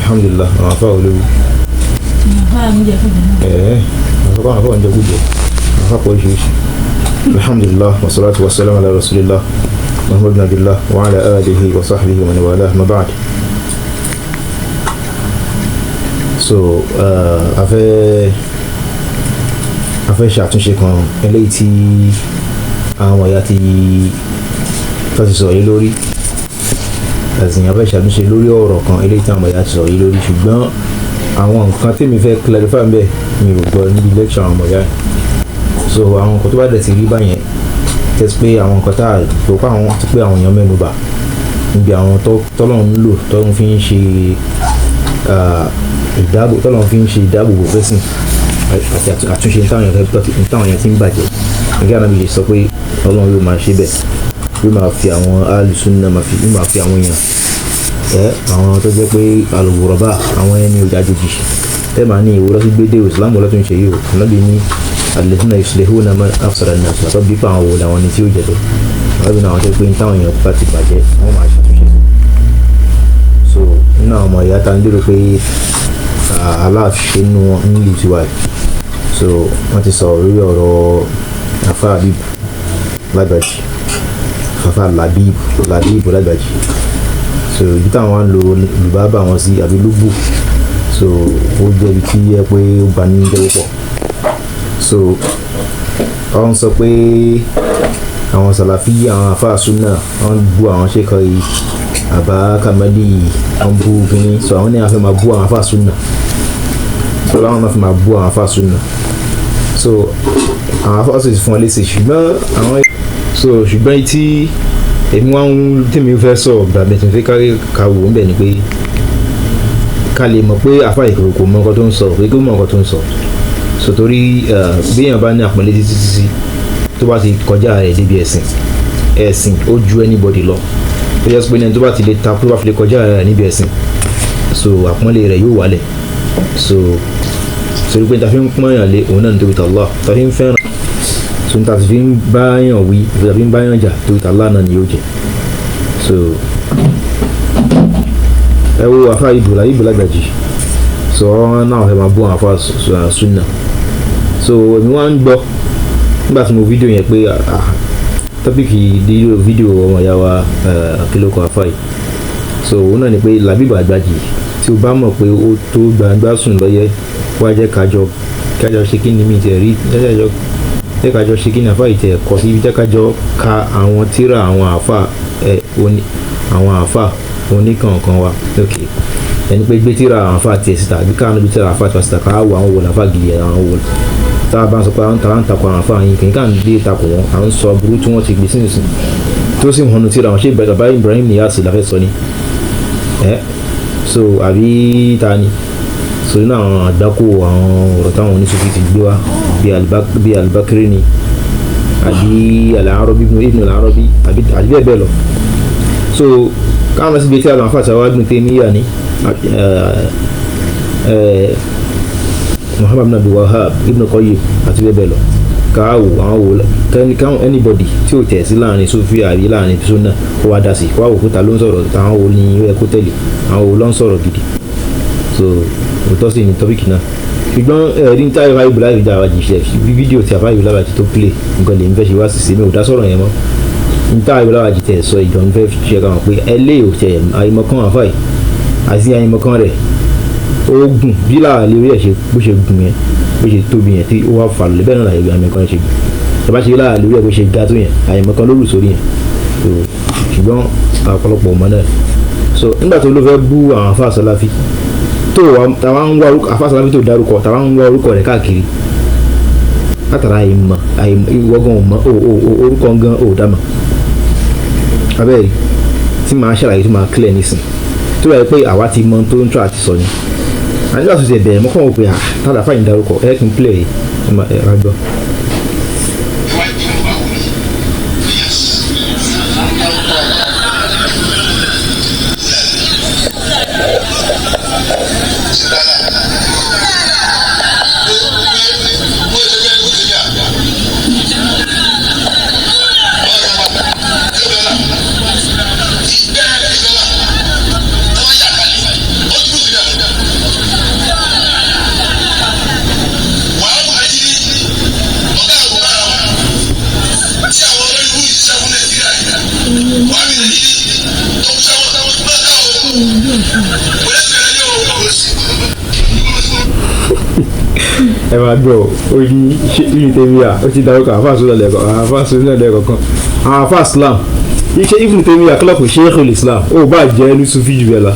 Alhamdulillah, àwọn afá olówó. Àwọn afá oúnjẹ kújẹ, àwọn afá pọ̀ oríṣiríṣi. Alhamdulillah, wassalatu wassalamu ala rasulillah Muhammad bin Abdullah wa ala alihi wa sahbihi wa man walah, ma ba'd. So a fẹ́ ṣàtúnṣe kan eléyìí tí àwọn ọ̀yà ti tó ti sọ̀rọ̀ yìí lórí. Ẹ̀sìn a fẹ́ ṣàtúnṣe lórí ọ̀rọ̀ kan eléyìí tí àwọn ọ̀yà ti sọ̀rọ̀ yìí lórí, ṣùgbọ́n àwọn nǹkan tí mi fẹ́ clarify ń bẹ̀ mi ò gbọ́ níbi lecture àwọn ọ̀yà yìí. So àwọn nǹkan tó bá dẹ̀ ti rí báyẹn, tẹ́sí pé àwọn nǹkan tá a gbọ́ pé àwọn tó pé àwọn èèyàn mẹ́nu bà níbi àwọn tọ́lọ́run ń lò, tọ́lọ́run fi ń ṣe ìdáàbò, tọ́lọ́run fi ń ṣe ìdáàbòbò fẹ́sìn àti àtúnṣe táwọn èèyàn ti ń bàjẹ́. Nígbà náà mi lè sọ pé Ọlọ́run yóò máa ṣe bẹ́ẹ̀, yóò máa fi àwọn alùsùnà, yóò máa fi àwọn èèyàn, àwọn tó jẹ́ pé alùwùrọ̀bà, àwọn ẹni òjàjòjì ẹ máa ní ìwúrọ́ sí gbédè Islam wọlé tó ń ṣe yìí o. Ànábì ní alladhina yuslihuna ma afsada an-nas, àtọ́ bí fún àwọn wo làwọn ẹni tí ó jẹ́ bẹ́ẹ̀. Ànábì náà àwọn tó pé táwọn èèyàn bá ti bàjẹ́ wọ́n máa ṣàtúnṣe sí. So nínú àwọn ọmọ ìyá ta ń lérò pé aláàṣẹ nínú wọn nílùú tiwa yìí. So wọ́n ti sọ̀rọ̀ lórí ọ̀rọ̀ Afa Habib Lagbaji, Afa Labib Lagbaji. So ibi táwọn wá ń lo lùbábà wọn sí àbí lúbù, so ó jẹ́ ibi tí yẹ pé ó bá ní jẹ́ púpọ̀. So wọ́n sọ pé àwọn Sàlàfí, àwọn Afa Sunna, wọ́n bú àwọn Sheikh yìí, Àbá Kamali, wọ́n bú kínní. So àwọn ní àwọn fẹ́ máa bú àwọn Afa Sunna, so láwọn náà fi máa bú àwọn Afa Sunna. So àwọn Afa Sunna fún wọn léṣe, ṣùgbọ́n àwọn so ṣùgbọ́n tí èmi wá ń tèmi fẹ́ sọ gbàgbé tí mo fẹ́ kárí ka wò ń bẹ̀ ni pé ká lè mọ̀ pé Afa Ìkòrò kò mọ nǹkan tó ń sọ, pé kó mọ nǹkan tó ń sọ. So torí bí èèyàn bá ní àpọ́nlé títí títí tó bá ti kọjá rẹ̀ débi ẹ̀sìn, ẹ̀sìn ó ju anybody lọ. Tó yẹ pé ní ẹni tó bá ti lè ta tó bá fi lè kọjá rẹ̀ níbi ẹ̀sìn, so àpọ́nlé rẹ̀ yóò wálẹ̀. So torí pé ta fi ń pọ́n yàn lé òun náà nítorí tàlá, ta fi ń fẹ́ràn, so ta fi ń bá yàn wí, ta fi ń bá yàn jà torí tàlá náà ni yóò jẹ. So ẹ wo Afa Ibu Lagbaji, so wọn náà fẹ́ máa bú àwọn Afa Sunna. So èmi wá ń gbọ́ nígbà tí mo fídíò yẹn pé tọ́pìkì fídíò ọmọ ìyá wa kílókọ̀ Afa yìí. So òun náà ni pé Labib Lagbaji, tí o bá mọ̀ pé ó tó gbangba sùn lọ́yẹ́, wá jẹ́ kájọ ṣe kí ni mi tẹ̀ rí, jẹ́ kájọ ṣe kí ni Afa yìí tẹ̀ kọ́ sí ibi, jẹ́ kájọ ka àwọn tíra àwọn àfa àwọn àfa oníkànkan wa. Ok, ẹni pé gbé tíra àwọn àfa tiẹ̀ síta, bí káwọn gbé tíra àfa tiẹ̀ síta, ká wo àwọn wo làfa gidi, àwọn wo tá a bá ń sọ pé àwọn tàrà ń takò àwọn àfa yìí, kì í kàn dé takò wọn, à ń sọ burú tí wọ́n ti gbé sínú sìn tó sì hànú tíra wọn. Ṣé bàbá Ibrahim Niyas la fẹ́ sọ ni so àbí ta ni? So nínú àwọn àgbákò àwọn ọ̀rọ̀ táwọn oníṣòfin ti gbé wá bí Al-Bakri ni àbí Al-Arabi Ibn Al-Arabi àbí bẹ́ẹ̀ bẹ́ẹ̀ lọ. So káwọn lọ síbi tí àwọn afáàtì àwọn Ibn Taymiyyah ni Muhammad ibn Abdul Wahhab, Ibn Qayyim àti bẹ́ẹ̀ bẹ́ẹ̀ lọ. Káwò àwọn wò káwọn anybody tí ò tẹ̀ sí láàrin Sufi àbí láàrin Sunna kó wá dá sí, kó wá wò kó ta ló ń sọ̀rọ̀, táwọn wo ni ó yẹ kó tẹ̀lé, àwọn wo ló ń sọ̀rọ̀ gidi. So òótọ́ sì ni tọ́pìkì náà. Ṣùgbọ́n ẹ̀rí ní táyọ̀ Ibu Lagbaji ṣe fídíò tí Afa Ibu Lagbaji tó play nǹkan lè ń fẹ́ ṣe wá sí mi ò dá sọ̀rọ̀ yẹn mọ́. Ní táyọ̀ Ibu Lagbaji tẹ̀ sọ ìjọ ń fẹ́ ṣe káwọn pé ẹ lé òtẹ̀ àìmọ̀kan Afa yìí àti àìmọ̀kan rẹ̀ ó gùn bí láàlẹ́ orí ẹ̀ ṣe bó ṣe gùn yẹn, bó ṣe tóbi yẹn tí ó wá fà lólè bẹ́ẹ̀ náà làyẹ̀wò àìmọ̀kan ṣe gùn. Tàbá ṣe láàlẹ́ orí ẹ̀ bó ṣe ga tó yẹn, àìmọ̀kan ló rù sórí yẹn. So ṣùgbọ́n ọ̀pọ̀lọpọ̀ ọmọ náà. So nígbà tó ló fẹ́ bú àwọn Afa Salafi tó tàwa ń wá Afa Salafi tó dárúkọ, tàwa ń wá orúkọ rẹ̀ káàkiri látara àìmọ̀ ìwọ́gàn ọmọ orúkọ gan ò dámọ̀ abẹ́rẹ́ tí màá ṣàlàyé tó máa clear nísìn tó yẹ pé àwa ti mọ tó ń tọ́ àti sọ ni. Àti láti ṣe bẹ̀rẹ̀ mọ́kàn wò pé tàdá fáyín dárúkọ ẹ kí n play ẹ ẹ gbọ́. Ẹ máa gbọ́, ó ní Ibn Taymiyyah, ó ti dárúkọ àfa sunna lẹ́ẹ̀kọ̀, àfa sunna lẹ́ẹ̀kọ̀kan, àwọn àfa Islam. Iṣẹ́ Ibn Taymiyyah kílọ̀pù Sheikhul Islam, ó bá jẹ́ Sufi jù bẹ́ẹ̀ lọ.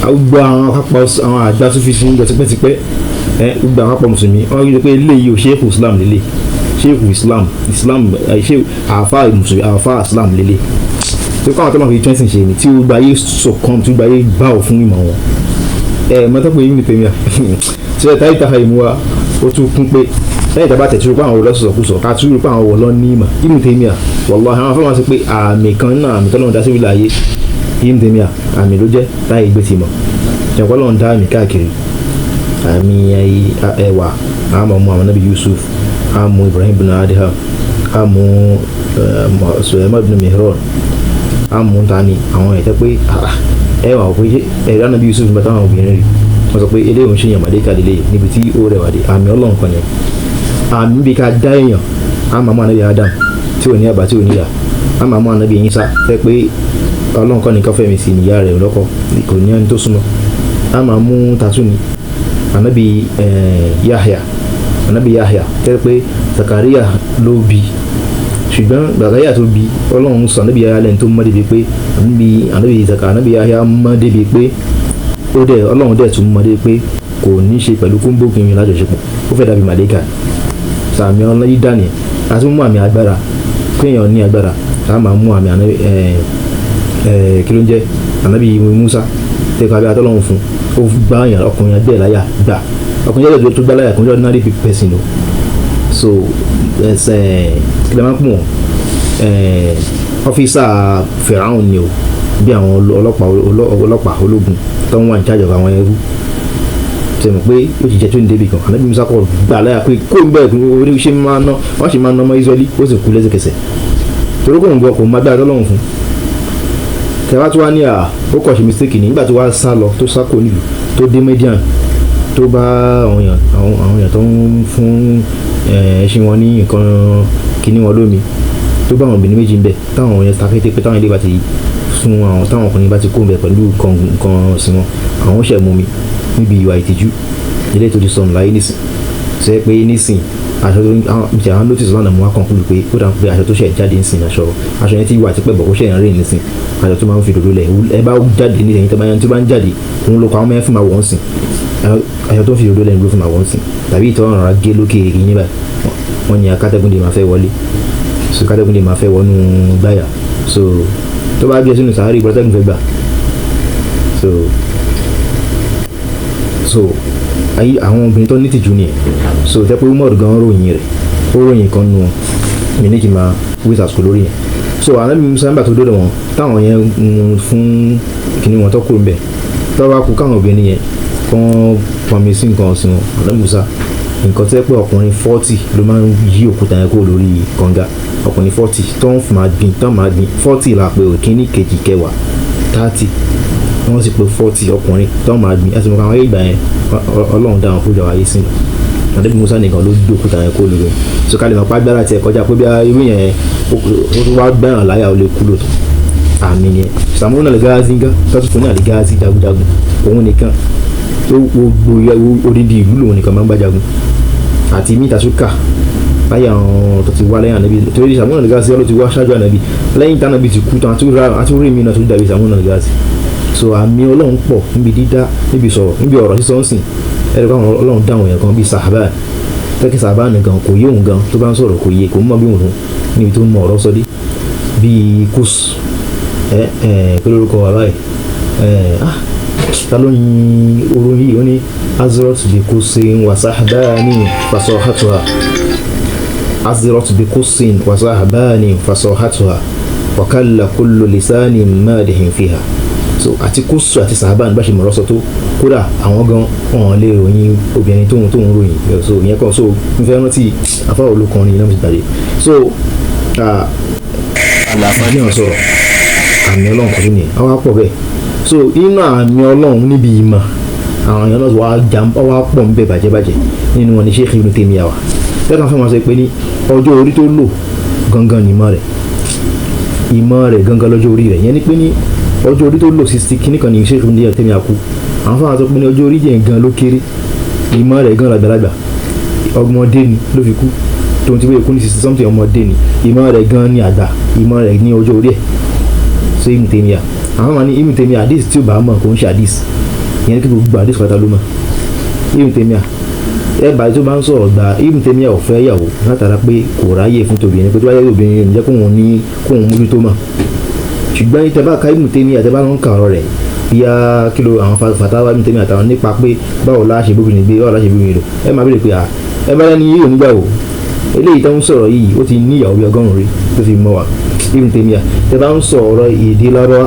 Gbogbo àwọn akápá, àwọn àgbà Sufi ti ń lọ tipẹ́tipẹ́ ẹ, gbogbo àwọn akápá mùsùlùmí, wọ́n rí i pé eléyìí ò Sheikhul Islam lélẹ̀, Sheikhul Islam, Islam ṣe àfa mùsùlùmí, àfa Islam lélẹ̀ tó kọ́ àwọn tó máa fi twenty ṣe ni tí gbogbo ayé sọ̀kan, tí gbogbo ayé bá ò fún ìmọ̀ wọn. Ẹ mọ́tò pé Ibn Taymiyyah ṣe táyì tàfà ìmú wa, ó tún kún pé lẹ́yìn tàbá tẹ̀tú pé àwọn olóṣòṣòkúsọ ká tún rí pé àwọn wọ̀lọ́ ní ìmọ̀. Ibn Taymiyyah, wallahi, àwọn afẹ́wọ́n sọ pé àmì kan náà, àmì tọ́lọ́run dá síbi láàyè, Ibn Taymiyyah àmì ló jẹ́ táyì gbé ti mọ̀. Ìjọba Ọlọ́run dá àmì káàkiri, àmì ẹwà, àmọ́ mú àwọn Nabi Yusuf, àmú Ibrahim bin Adham, àmú Sulaiman bin Mihran, àmú tani àwọn ẹ̀tẹ́ pé ẹwà pé ẹ̀rọ Nabi Yusuf nígbà táwọn obìnrin rí wọ́n sọ pé eléyìí ń ṣe yàn màdéka lélẹ̀ níbi tí ó rẹwà dé. Àmì Ọlọ́run kan ni àmì bí ká dá èèyàn. Àmọ́ mú Ànábì Adam tí ò ní àbá, tí ò níyà. Àmọ́ mú Ànábì Ìsá fẹ́ pé Ọlọ́run kan nìkan fẹ́mi sí níyà rẹ̀ lọ́kọ, kò ní ẹni tó súnmọ́. Àmọ́ mú tatu ni Ànábì Yahya, Ànábì Yahya tẹ́ pé Zakaria ló bí, ṣùgbọ́n Zakaria tó bí, Ọlọ́run sọ Ànábì Yahya lẹ́ni tó mọ́ débi pé Ànábì Zakaria, Ànábì Yahya mọ́ débi pé ó dẹ̀ Ọlọ́run dẹ̀ tún mọ́ débi pé kò ní ṣe pẹ̀lú kóńbókin lájọṣepọ̀, ó fẹ́ dàbí màlẹ́kà. Sàmì ọlọ́yídà ni a tún mú àmì agbára, kéèyàn ní agbára. A máa mú àmì ànábì kí ló ń jẹ́ Ànábì Musa tẹ́kọ̀ abẹ́ atọ́lọ́run fún, ó gbá èèyàn ọkùnrin ẹgbẹ́ láyà gbà, ọkùnrin ẹgbẹ́ tó gbá láyà kò ní ordinary person o. So ẹsẹ̀ kí lè máa ń pọ̀ officer Firaun ni o, bí àwọn ọlọ́pàá ológun tó ń wà ní charge of àwọn ẹrú, ṣe mọ̀ pé ó ti jẹ́ tó ní débi kan. Ànábì Musa kọ̀ gbà láyà pé kó ń bẹ̀rẹ̀ orí ṣe máa ná wọ́n sì máa ná ọmọ Israẹli, ó sì kú lẹ́sẹ̀kẹsẹ̀ torí kò ń gbọ́, kò má dáa tọ́lọ́run fún. Tẹ̀wá tó wá ní à ó kọ̀ ṣe mistake ní nígbà tó wá sá lọ, tó sá kó nílùú, tó dé Midian, tó bá àwọn èèyàn tó ń fún ẹṣin wọn ní nǹkan kíní wọn lómi, tó bá àwọn obìnrin méjì ń bẹ̀, táwọn yẹn takété pé táwọn ilé bá ti fún àwọn, táwọn ọkùnrin bá ti kó ń bẹ̀ pẹ̀lú nǹkan ọ̀sìn wọn, àwọn ṣẹ̀ mú mi níbi ìwà ìtìjú ilé tó ti sọnù láyé nísìn. Ṣe pé nísìn aṣọ tó ń àwọn notice lánàá, mo wá conclude pé ó dà pé aṣọ tó ṣẹ̀ jáde nísìn, aṣọ yẹn ti wà tipẹ́ bọ̀, kó ṣẹ̀ ń rìn nísìn, aṣọ tó máa ń fi dòdò lẹ̀. Ẹ bá jáde nísìn, tó bá ń jáde, òun ló kọ àwọn mẹ́fì máa wọ̀ ń sìn. Aṣọ tó ń fi dòdò lẹ̀ ló fi máa wọ̀ ń sìn, tàbí ìtọ́ ọ̀rọ̀ gé lókè yín báyìí, wọ́n ní akátẹ́gùn lè máa fẹ́ wọlé, so kátẹ́gùn lè máa fẹ́ wọnú gbáyà. So tó bá gbé sínú sàárì, ìbọ̀tẹ́gùn fẹ́ gbà. So ayé àwọn obìnrin tó ní tìjú nìyẹn. So tẹ́ pé Umar gan ròyìn rẹ̀, ó ròyìn kan nù mí ní kí n máa wíṣ àsìkò lórí yẹn. So Ànábì Musa nígbà tó dọ́dọ̀ wọn, táwọn yẹn ń fún kíní wọn tó kúrò ń bẹ̀, tó bá kú káwọn obìnrin yẹn kán pọnmi sí nǹkan ọ̀sìn wọn, Ànábì Musa, nǹkan tẹ́ pé ọkùnrin 40 ló máa ń yí òkúta yẹn kúrò lórí kànga, ọkùnrin 40 tó ń máa gbìn, tó máa gbìn 40 là pé òkínní, kejì, kẹwàá, 30, wọ́n sì pé 40 ọkùnrin tó máa gbìn. Ẹ̀sìn mọ̀ká àwọn ayé ìgbà yẹn, Ọlọ́run dá wọn kó jọ ayé sínú. Ànábì Musa nìkan ló gbé òkúta yẹn kó lórí. So ká lè mọ̀ pé agbára tiẹ̀ kọjá pé bí irú yẹn ó tún wá gbẹ̀ràn láyà, ó lè kú lóòótọ́. Àmì yẹn Sàmúlò náà lè gáàsì gán tó tún fún ní àlè gáàsì jagunjagun, òun nìkan tó gbogbo odidi ìlú lòun nìkan máa ń bá jagun àti mí tasuka láyé àwọn tó ti wá lẹ́yìn Ànábì, torí Sàmúlò náà gáàsì ló ti wá ṣáájú Ànábì. Lẹ́yìn tánàbì ti kú tán, àti rí mi náà tó dàbí Sàmúlò náà gáàsì. So àmì Ọlọ́run pọ̀ níbi dídá, níbi sọ̀rọ̀, níbi ọ̀rọ̀ sísọ ń sìn. Ẹ̀rọ káwọn Ọlọ́run dáhùn èèyàn kan bíi sàhábà, tẹ́kí sàhábà nìkan kò yé òun gan, tó bá ń sọ̀rọ̀ kò yé, kò mọ̀ bí òun níbi tó ń mọ ọ̀rọ̀ sọ dé, bíi kùs ẹ ẹ kí lórúkọ wà báyìí? Ẹ ah, ta ló yin orun yìí? Ó ní azrot bi kusin wa sahbani fasahatuha, azrot bi kusin wa sahbani fasahatuha wa kalla kullu lisani madihin fiha. So àti kùsù àti sàhábà bá ṣe mọ̀rọ̀ sọ tó, kódà àwọn gan wọn lè ròyìn obìnrin tóun ròyìn. So ìyẹn kan, so n fẹ́ rántí afáwọn olùkọ́ni náà ti gbàdé. So àlàáfíà náà sọ̀rọ̀, àmì Ọlọ́run kan tó nìyẹn, àwọn apọ̀ bẹ́ẹ̀. So inú àmì Ọlọ́run níbi ìmọ̀, àwọn èèyàn náà wàá jà, wàá pọ̀ ń bẹ bàjẹ́bàjẹ́. Nínú wọn ni Sheikh Ibn Taymiyyah wà lẹ́kàn fún wọn, sọ pé ní ọjọ́ orí tó lò gangan ní ìmọ̀ rẹ̀, ìmọ̀ rẹ̀ gangan lọ́jọ́ orí rẹ̀. Yẹn ni pé ní Ọjọ́ orí tó lò 60 kíní kan ní Sheikh Ibn Taymiyyah kú. Àwọn fáwọn sọ pé ní ọjọ́ orí yẹn gan ló kéré, ìmọ̀ rẹ̀ gan làgbàlagbà, ọmọdé ni ló fi kú. Tó ti wéyẹ kú ní 60 something, ọmọdé ni, ìmọ̀ rẹ̀ gan ni àgbà, ìmọ̀ rẹ̀ ní ọjọ́ orí ẹ̀. So Ibn Taymiyyah, àwọn máa ní Ibn Taymiyyah hadith tí ó bá mọ̀ kò ń ṣe hadith ìyẹn, kí gbogbo hadith pátá ló mọ̀. Ibn Taymiyyah ẹ báyìí tó bá ń sọ̀rọ̀ gba Ibn Taymiyyah ò fẹ́ yàwó látara pé kò ráyè fún tòbìnrin, pé tó bá yẹ obìnrin jẹ́ kóun ní kóun mójútó mọ̀. Ṣùgbọ́n tẹ bá ka Ibn Taymiyyah, tẹ bá ń kà ọ̀rọ̀ rẹ̀ bíyà kí ló àwọn fatawa Ibn Taymiyyah àtàwọn nípa pé báwo la ṣe bóbìnrin gbé, báwo la ṣe bóbìnrin lò, ẹ máa béèrè pé à ẹ bá lẹ́ni yìí ò nígbàwó eléyìí tó ń sọ̀rọ̀ yìí, ó ti ní ìyàwó bí 100 rí tó fi mọ́ wa. Ibn Taymiyyah, tẹ bá ń sọ ọ̀rọ̀ èdè lọ́rọ́,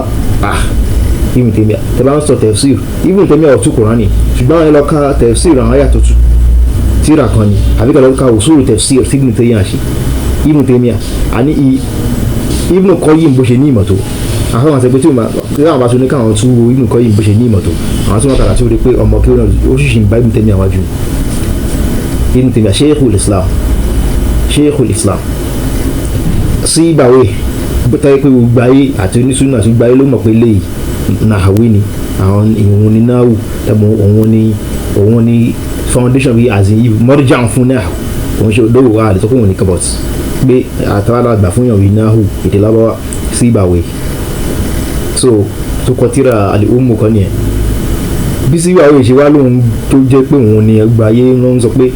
Ibn Taymiyyah, tẹ bá ń sọ tafsir, Ibn Taymiyyah ò tú Kùránì, ṣùgbọ́n àwọn ẹ lọ ka tafsir àwọn àyà tó tú tíra kan ni, àbí kàlọ́ ka usulu tafsir tí Ibn Taymiyyah ṣe. Ibn Taymiyyah àní Ibn Qayyim bó ṣe ní ìmọ̀ tó, àwọn àti pé tí àwọn bá tún ní káwọn tú Ibn Qayyim bó ṣe ní ìmọ̀ tó, àwọn tí wọ́n kàrà tí ó rí pé ọmọ kí ó sì ṣì ń bá Ibn Taymiyyah wájú. Ibn Taymiyyah Sheikhul Islam, Sheikhul Islam Síbàwé tẹ́ pé gbogbo ayé àti onísùnà àti gbogbo ayé ló mọ̀ pé léyìí nàhàwí ni, àwọn ìhun ní náwù tẹ̀mọ̀, òun ni foundation bíi as in mọ́rìjà fún náà. Òun ṣe olówó wa àdìsọ́ fún òun ní kabọ̀t pé àtàwọn àgbà fún yàn wí náhù èdè lábáwá Síbàwé. So tó kọ tíra al-Ummu kan nìyẹn. Bí Síbàwé ṣe wá lóhun tó jẹ́ pé òun ni ẹgbà ayé ló ń sọ pé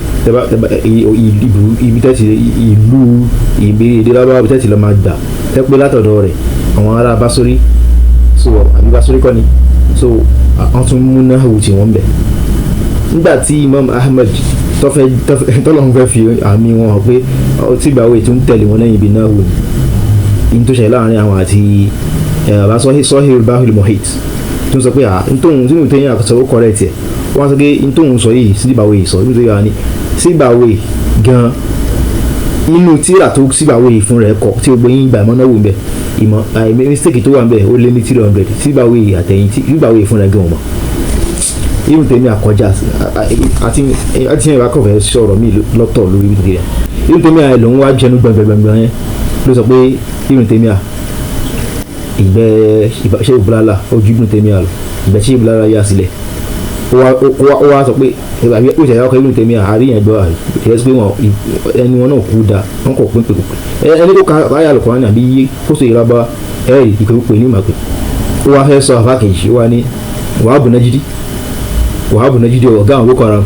ibi tẹ́tì ìlú ìbéèrè èdè lábáwá, ibi tẹ́tì lọ́ máa gbà tẹ́ pé látọ̀dọ̀ rẹ̀ àwọn ará Basori, so àbí Basori kọ́ ni, so àwọn tún mú náhù tí wọ́n bẹ̀. Nígbà tí Imam Ahmed tọ́fẹ́ tọ́lọ́hún fẹ́ fi àmì wọn hàn pé Síbàwé tún tẹ̀lé wọn lẹ́yìn ibi náhù ni in tó ṣẹlẹ̀ láàrin àwọn àti bàbá Sahih Bahrul Muhit tó ń sọ pé à ntóhun tí mo tẹ́yìn àkọsọ ó correct ẹ̀. Wọ́n sọ pé ntóhun sọ yìí Síbàwé sọ nítorí wà ní Síbàwé gan inú tíra tó Síbàwé fún rẹ̀ kọ tí gbogbo yín gbà ìmọ̀ náà wò ń bẹ̀, ìmọ̀ àìmọ̀ mistake tó wà ń bẹ̀ ó lé ní 300. Síbàwé àtẹ̀yìn tí Síbàwé fún rẹ̀ gan ọmọ Ibn Taymiyyah àkọjá àti ìyẹn ìbá kọ̀fẹ́ sọ̀rọ̀ mí lọ́tọ̀ lórí Ibn Taymiyyah. Ibn Taymiyyah lòun wá jẹnu gbọ̀ngbọ̀ngbọ̀n yẹn ló sọ pé Ibn Taymiyyah ìgbẹ́ ṣé ìbúlálà ojú Ibn Taymiyyah lọ, ìgbẹ́ ṣé ìbúlálà yà sílẹ̀. Ó wá sọ pé ó ṣẹ̀yà ọkọ̀ Ibn Taymiyyah àríyàn gbọ́ àrí pé wọn ẹni wọn náà kú da wọn kò pín pé ẹni kó ka ayé Al-Qur'ani àbí yé kó sọ ìraba ẹ̀rì ìpè ní ìmàpè. Ó wá fẹ́ sọ àfa kejì, ó wá ní Wahab Najdi, Wahab Najdi ọ̀gá àwọn Boko Haram.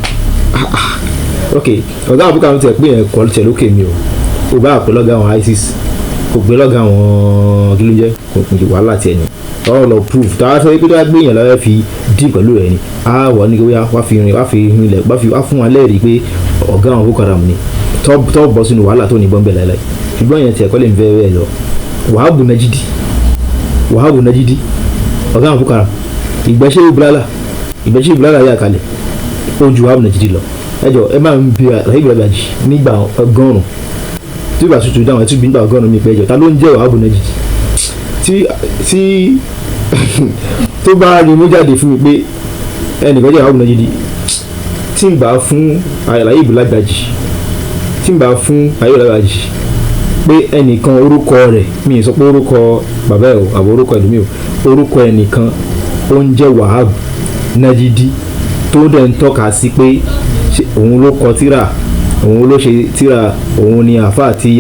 Ok, ọ̀gá àwọn Boko Haram tiẹ̀ pé yẹn kọ́ tiẹ̀ lókè mi o, ò bá àpè lọ́gá àwọn ISIS, kò gbé lọ́gá àwọn kí ló jẹ́, kò kò wàhálà tiẹ̀ ni ọ̀rọ̀ lọ proof tá a sọ pé tó bá gbé yẹn lọ́wọ́ fi dí pẹ̀lú rẹ̀ ni a wà ní kí wá fi rin wá fi rinlẹ̀ wá fi wá fún wa lẹ́rìí pé ọ̀gá àwọn Boko Haram ni tọ́ bọ́ sínú wàhálà tó ní bọ́m̀bẹ̀ láìláì. Ṣùgbọ́n yẹn tiẹ̀ kọ́ lè ń fẹ́ bẹ́ẹ̀ lọ. Wahab Najdi, Wahab Najdi ọ̀gá àwọn Boko Haram, ìgbẹ́sẹ̀ ìbúlálà, ìgbẹ́sẹ̀ ìbúlálà yà kalẹ̀ ó ju Wahab Najdi lọ. Ẹ jọ, ẹ máa ń bi àlàyé ìbúlálà nígbà 100 tí ìgbà tuntun dáhùn, ẹ tún bí nígbà 100 mi pé ẹjọ, ta ló ń jẹ́ Wahab Najdi? Tí tó bá rí mú jáde fún mi pé ẹnìkan jẹ́ Wahab Najdi, tí ń bá fún àlàyé ìbúlágbàjì, tí ń bá fún àlàyé ìbúlágbàjì pé ẹnìkan orúkọ rẹ̀, mi ì sọ pé orúkọ bàbá ẹ̀ o àbọ̀ orúkọ ẹlòmíì o, orúkọ ẹnìkan ó ń jẹ́ Wahab Najdi tó dẹ̀ ń tọ́ka sí pé òun ló kọ tírà, òun ló ṣe tírà, òun ni àáfàá tí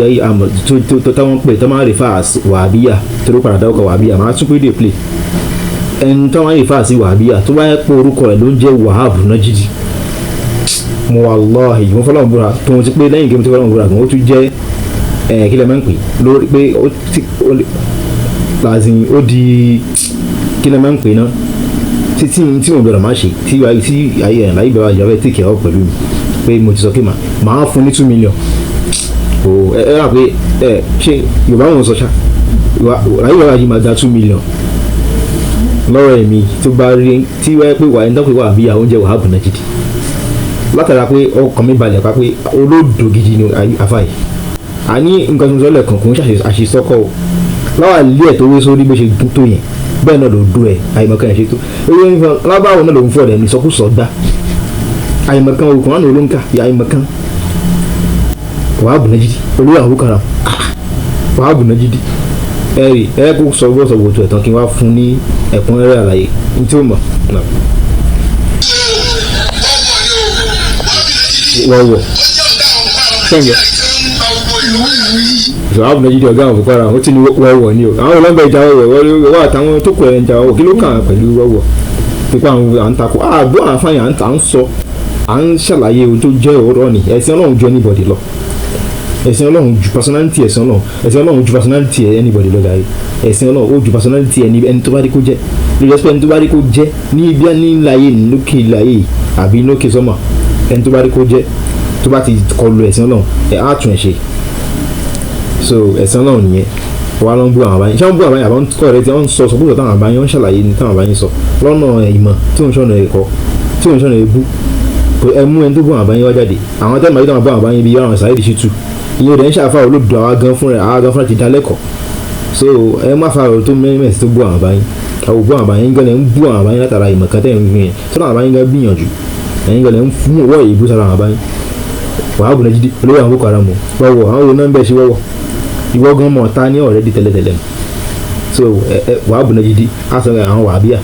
tó táwọn pè tó máa ń refer wàhábíyà tó ló padà dárúkọ wàhábíyà. Máa tún pé dé play ẹni tó máa ń refer sí wàhábíyà, tó bá yẹ pé orúkọ rẹ̀ ló ń jẹ́ Wahab Najdi, mo wàláhì mo fọlọ́run búra tó mo ti pé lẹ́yìn kí mo ti fọlọ́run búra gan, ó tún jẹ́ ẹ̀ kí lẹ máa ń pè lórí pé ó ti làzìn ó di kí lẹ máa ń pè náà títí tí mo gbọ́dọ̀ máa ṣe tí ayé ẹ̀ láyé bàbá ìjọba ẹ̀ take care of pẹ̀lú mi pé mo ti sọ pé màá fún ní 2 million o. Ẹ rà pé ẹ ṣe Yorùbá wọn sọ ṣá, láyé bàbá yìí máa gba 2 million lọ́rọ̀ ẹ̀mí tó bá rí tí wáyé pé wà ẹni tó pè wà bí oúnjẹ Wahab Najdi, látara pé ọkàn mi balẹ̀ pa pé olódò gidi ni àfa yìí. Àní nǹkan tó ń sọ lẹ́ẹ̀kan kò ń ṣàṣìṣọ́kọ̀ o láwà ilé ẹ̀ tó wé sórí bó ṣe tó yẹn, bẹ́ẹ̀ náà ló dó ẹ̀ àyèmọ̀kan ẹ̀ ṣe tó ewé ń fọ lábáwọ̀ náà ló ń fọ rẹ̀ ní ìsọkúsọ gbá àyèmọ̀kan òkun àná ló ń kà yà àyèmọ̀kan. Wahab Najdi olóyè àwọn Boko Haram, Wahab Najdi ẹ rí ẹ kó sọ bó sọ wò tó ẹ̀ tán kí n wá fún ní ẹ̀kúnrẹ́rẹ́ àlàyé ní tí ó mọ̀ náà. Wọ́wọ́ sẹ́yìn ìṣòwò Nàìjíríà ọ̀gá àwọn Boko Haram ó ti ní wọ́wọ́ ni o. Àwọn ọlọ́gbà ìjà wọ́wọ́ wọ́wọ́ àtàwọn tó kù ẹ̀ ń jà wọ́wọ́, kí ló kàn án pẹ̀lú wọ́wọ́? Pípa àwọn à ń takò àbọ̀ àǹfààní à ń sọ, à ń ṣàlàyé ohun tó jẹ́ ọ̀rọ̀ ni. Ẹ̀sìn Ọlọ́run ju anybody lọ, ẹ̀sìn Ọlọ́run ju personality, ẹ̀sìn Ọlọ́run, ẹ̀sìn Ọlọ́run ju personality anybody lọ gàrí. Ẹ̀sìn Ọlọ́run ó ju personality ẹni tó bá rí kó jẹ́ lórí ẹsẹ̀, ẹni tó bá rí kó jẹ́ ní ibi ní láyé lókè láyé àbí lókè sọ́mà, ẹni tó bá rí kó jẹ́ tó bá ti kọlu ẹ̀sìn Ọlọ́run ẹ̀ á tún ẹ̀ ṣe. So ẹ̀sìn Ọlọ́run nìyẹn. Wà ló ń bú àwọn àbáyé, ṣé wọ́n bú àbáyé àbá ń kọ́ rẹ tí wọ́n ń sọ sọkúsọ táwọn àbáyé wọ́n ń ṣàlàyé ní táwọn àbáyé sọ lọ́nà ìmọ̀ tí wọ́n ń ṣọ̀nà ẹ̀kọ́ tí wọ́n ń ṣọ̀nà ebú. Kò ẹ mú ẹni tó bú àwọn àbáyé wá jáde. Àwọn tẹ́lẹ̀ máa yí táwọn bú àwọn àbáyé bíi àwọn Saheed Shittu, ìyẹn ò dẹ̀ ń ṣàfà olódò àwa gan fúnra àwa gan fúnra ti dá lẹ́kọ̀ọ́. So ẹ má fa ọ̀rọ̀ tó mẹ́rìnmẹ́sì tó bú àwọn àbáyé, àwọn bú àwọn àbáyé ń gan-an ń bú àwọn àbáyé látara ìmọ̀ kan tẹ́ ń fi yẹn sọ́nà àbáyé gan gbìyànjú, ẹ̀yin gan-an ń fún ọwọ́ ìbú sára àwọn àbáyé. Wàá bùnà jíjí olóyè àwọn Boko Haram wọ́wọ́ àwọn wo náà ń bẹ̀ ṣe wọ́wọ́ ìwọ gan mọ̀ ta ní ọ̀rẹ́ di tẹ́lẹ̀tẹ́lẹ̀. So ẹ ẹ wàá bùnà jíjí á sọ àwọn wàhábíà.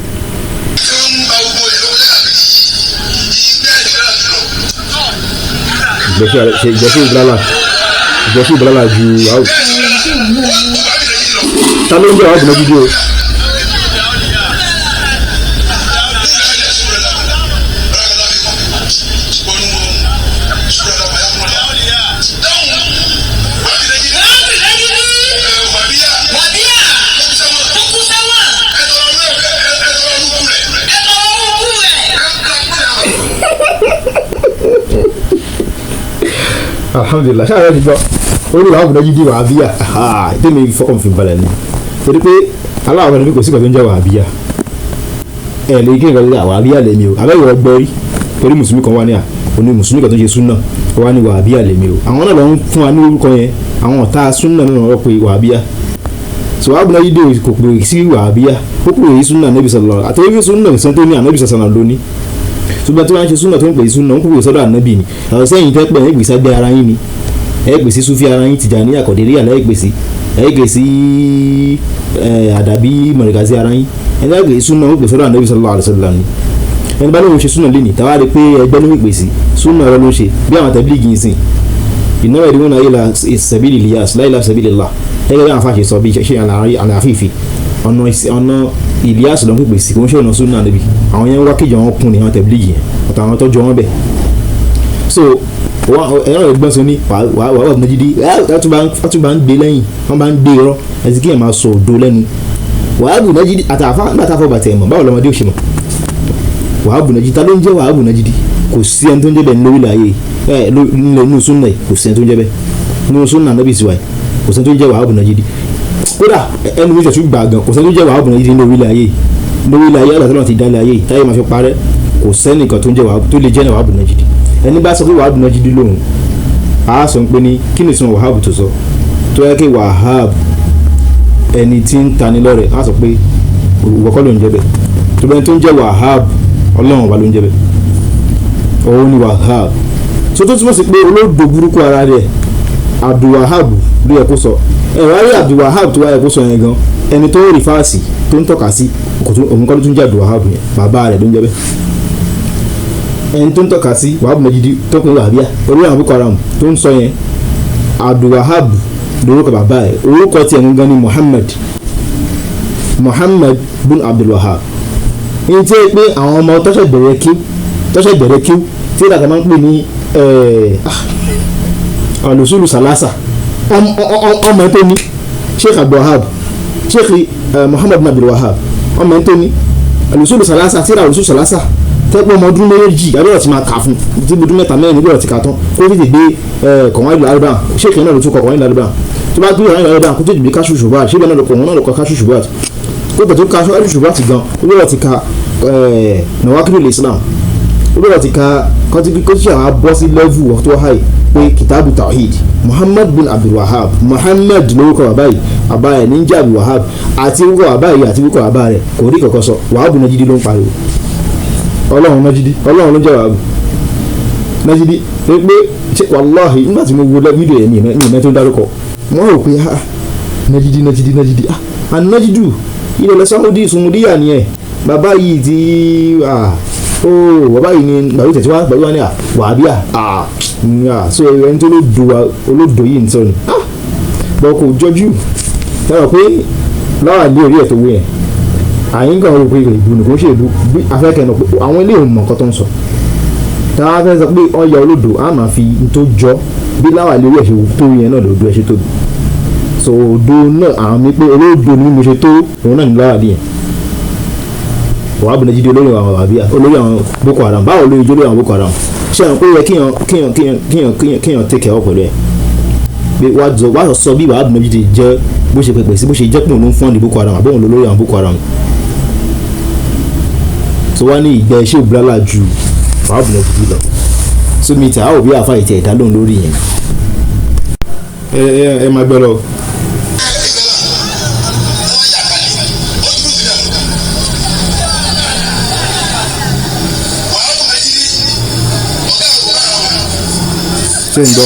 Ìgbésí ìbúlálà ju àwọn ta ló ń jẹ́ wàá bùnà jíjí o. Alhamdulilah, ṣáà rẹ ti gbọ́ orí wàá bùnà jíjí wàhábíà tèmi fọkàn fi balẹ̀ ni, torí pé aláwọ̀ kan ní kò sí kan tó ń jẹ́ wàhábíà. Ẹ lè kí nǹkan tó jẹ́ wàhábíà lèmi o, abẹ́wò ọgbọ́ rí torí mùsùlùmí kan wà ní à òní mùsùlùmí kan tó ń ṣe súnà wà ní wàhábíà lèmi o. Àwọn náà lọ ń fún wa ní orúkọ yẹn, àwọn ọ̀tá súnà náà lọ pé wàhábíà. So wàá bùnà jíjí kò pè sí wàhábíà, ó pè sí súnà Ànábì sallallahu alaihi wasallam, àti súnà sàn tó ní Ànábì sallallahu lóní. Ṣùgbọ́n tí wọ́n ń ṣe súnà tó ń pè sí súnà ń pè sọ́dọ̀ Ànábì ni. Àwọn sẹ́yìn tẹ́ pẹ̀ ẹ́ gbèsè abẹ́ ara yín ni, ẹ gbèsè sufi ara yín, Tìjàníyà, Kọ̀dìríyà lẹ́ gbèsè, ẹ gbèsè àdàbí mọ̀rẹ̀kàsí ara yín. Ẹni bá gbèsè súnà ó pè sọ́dọ̀ Ànábì sallallahu alaihi wasallam ni. Ẹni bá lóun ṣe súnà lé ní tàwa rí pé ẹgbẹ́ ló ń pèsè súnà ọ̀rọ̀ ló ń ṣe bí àwọn tẹ̀blígì ń sìn ìnáwó ẹ̀dínwó náà ila sabili Ilyas la ila sabilillah, gẹ́gẹ́ bí àwọn afáṣe sọ bí ṣe àlàáfíìfì ọ̀nà Ilyas ló ń pèsè, kò ń ṣe ọ̀nà súnà níbi àwọn yẹn ń wá kéjọ wọn kún ní àwọn tẹ̀blígì yẹn àtàwọn tọ́jú wọn bẹ̀. So ẹ̀rọ ẹ̀gbọ́n sọ ní wàá wà ní jíjí wọ́n tún bá ń gbé lẹ́yìn, wọ́n bá ń gbé irọ́ ẹ̀sìn kí ẹ̀ máa sọ òdo lẹ́nu. Wàá bù náà jíjí àtàfà nígbà táfọ̀ bàtẹ̀ mọ̀ báwo lọmọdé ò ṣe mọ̀ wàá bù náà jíjí, ta ló ń jẹ́ wàá bù náà jíjí? Kò sí ẹni tó ń jẹ́ bẹ́ẹ̀ lórí ayé ẹ nínú súnà, kò sí ẹni tó ń jẹ́ bẹ́ẹ̀ nínú súnà Ànábì sí wa, kò sí ẹni tó ń jẹ́ wàá bù náà jíjí. Kódà ẹnu mi tẹ̀sùn gbà gan, kò sí ẹni tó ń jẹ́ wàá bù náà jíjí lórí ayé, lórí ayé àgbà tó ti dá ayé táyé máa fi parẹ́, kò sẹ́nìkan tó ń jẹ́ wàá tó lè jẹ́ wàá bù náà jíjí. Ẹni bá sọ pé wàá bù náà jíjí lóhùn á sọ pé ní kí ni sọ wàhábù tó sọ tó yẹ kí wàhábù ẹni tí ń tani lọ́rẹ̀ á sọ pé ìwọ kọ́ ló ń jẹ́ bẹ́ẹ̀, tó bẹ́ẹ̀ tó ń jẹ́ wàhábù Ọlọ́run ọba ló ń jẹ́ bẹ́ẹ̀, òun ni wàhábù. So tó túmọ̀ sí pé olódò burúkú ara rẹ̀ Abdulwahab ló yẹ kó sọ. Ẹ̀rọ ayé Abdulwahab tó wáyẹ kó sọ yẹn gan, ẹni tó ń rí fáàsì tó ń tọ́ka sí òun kọ́ ló tún jẹ́ Abdulwahab yẹn, bàbá rẹ̀ ló ń jẹ́ bẹ́ẹ̀. Ẹni tó ń tọ́ka sí wàhábù Majidi tó kún wàhábíà orí àwọn Boko Haram tó ń sọ yẹn, Abdulwahab lórúkọ bàbá ẹ̀, orúkọ tiẹ̀ gangan ni Muhammad, Muhammad bin Abdulwahab. Ní tí pé àwọn ọmọ tọ́ṣẹ̀ bẹ̀rẹ̀ kíw tí ìdàgbà máa ń pè ní alùsùlù sàlásà, ọmọ tó ní Sheikh Abdulwahab, Sheikh Muhammad bin Abdulwahab, ọmọ tó ní alùsùlù sàlásà, tíra alùsùlù sàlásà tẹ́pọ̀ ọmọ ọdún méjì abẹ́rẹ́ ti máa kà fún tí ọdún mẹ́ta mẹ́rin nígbà tí kà tán kó tètè gbé kọ̀wáìlú àrùbá. Sheikh náà ló tún kọ kọ̀wáìlú àrùbá tó bá gbé kọ̀wáìlú àrùbá kó tètè gbé káṣù ṣùgbọ́n ṣé bẹ́ẹ̀ náà ló kọ káṣù ṣùgbọ́n kó tètè káṣù ṣùgbọ́n ti gan ó bẹ̀rẹ̀ ti ka Nawakidul Islam, ó bẹ̀rẹ̀ ti ka kọ́tí àwọn abọ́ sí level tó high pé kitabu tawhid. Muhammad bin Abdulwahab, Muhammad lórúkọ bàbá yìí, bàbá ẹ̀ ní jẹ́ Abdulwahab, àti orúkọ bàbá yìí àti orúkọ bàbá rẹ̀ kò rí kankan sọ. Wàhábù Najidi ló ń pariwo, Ọlọ́run Najidi, Ọlọ́run ló jẹ́ Wàhábù Najidi. Pé wàláhì nígbà tí mo wo fídíò yẹn ní ìmẹ́ tó ń dárúkọ, wọ́n rò pé ah Najidi Najidi Najidi ah Najidu Ilẹ̀ Saudi Sumudiya nìyẹn. Bàbá yìí ti ó bàbá yìí ni gbàgbé tẹ̀síwá gbàgbé wá ní wàhábíà so ẹni tó olódo yìí ń sọ ni bọ́ kò jọjú dábàá pé láwà lé orí ẹ̀ tó wé yẹn àyín kan rò pé ìbùnú kò ń ṣe ìlú bí afẹ́kẹ́ náà pé àwọn ilé ìmọ̀ nǹkan tó ń sọ táwa fẹ́ sọ pé ọ̀ya olódo á máa fi n tó jọ bí láwà lé orí ẹ̀ ṣe tó yẹn náà lòdù ẹ̀ ṣe tóbi so òdo náà àwọn mi pé olódo ni mo ṣe tó òun náà ní láwà lé yẹn. Wàá bùnà jíde olórí àwọn àbíyá olórí àwọn Boko Haram báwo lórí olórí àwọn Boko Haram ṣé àwọn pé ó yẹ kíyàn take care pẹ̀lú ẹ̀ pé wàá sọ bí wàá bùnà jíde jẹ́ bó ṣe pẹ̀pẹ̀ sí bó ṣe jẹ́ pé òun ló ń fọ́n ní Boko Haram àbóhùn lórí àwọn Boko Haram so wá ní ìgbẹ́ iṣẹ́ ìbúlálà ju wàá bùnà jíde lọ so mi tẹ àwọn òbí àfa ìtẹ̀ ìdá lóhùn lórí yẹn. Ẹ máa gbọ́ lọ. Ṣé ń gbọ́?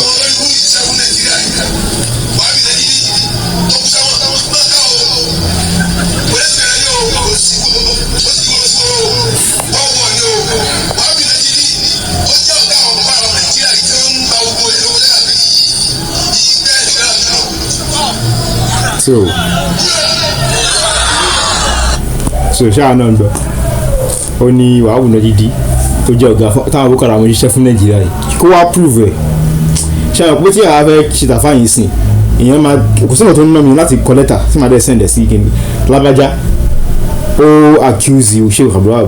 So ṣáà náà ń gbọ́ ó ní wàá wùnà dídí tó jẹ́ ọ̀gá táwọn Boko Haram ṣiṣẹ́ fún Nàìjíríà yìí kó wá prove ẹ̀. Ṣe àwọn pé tí àwa fẹ́ ṣe tàfà yìí sìn èèyàn máa kò sí ọ̀nà tó ń ná mi láti kọ lẹ́tà tí màá dẹ̀ send ẹ̀ sí kíni lábájá ó accuse Sheikh Abdulwahab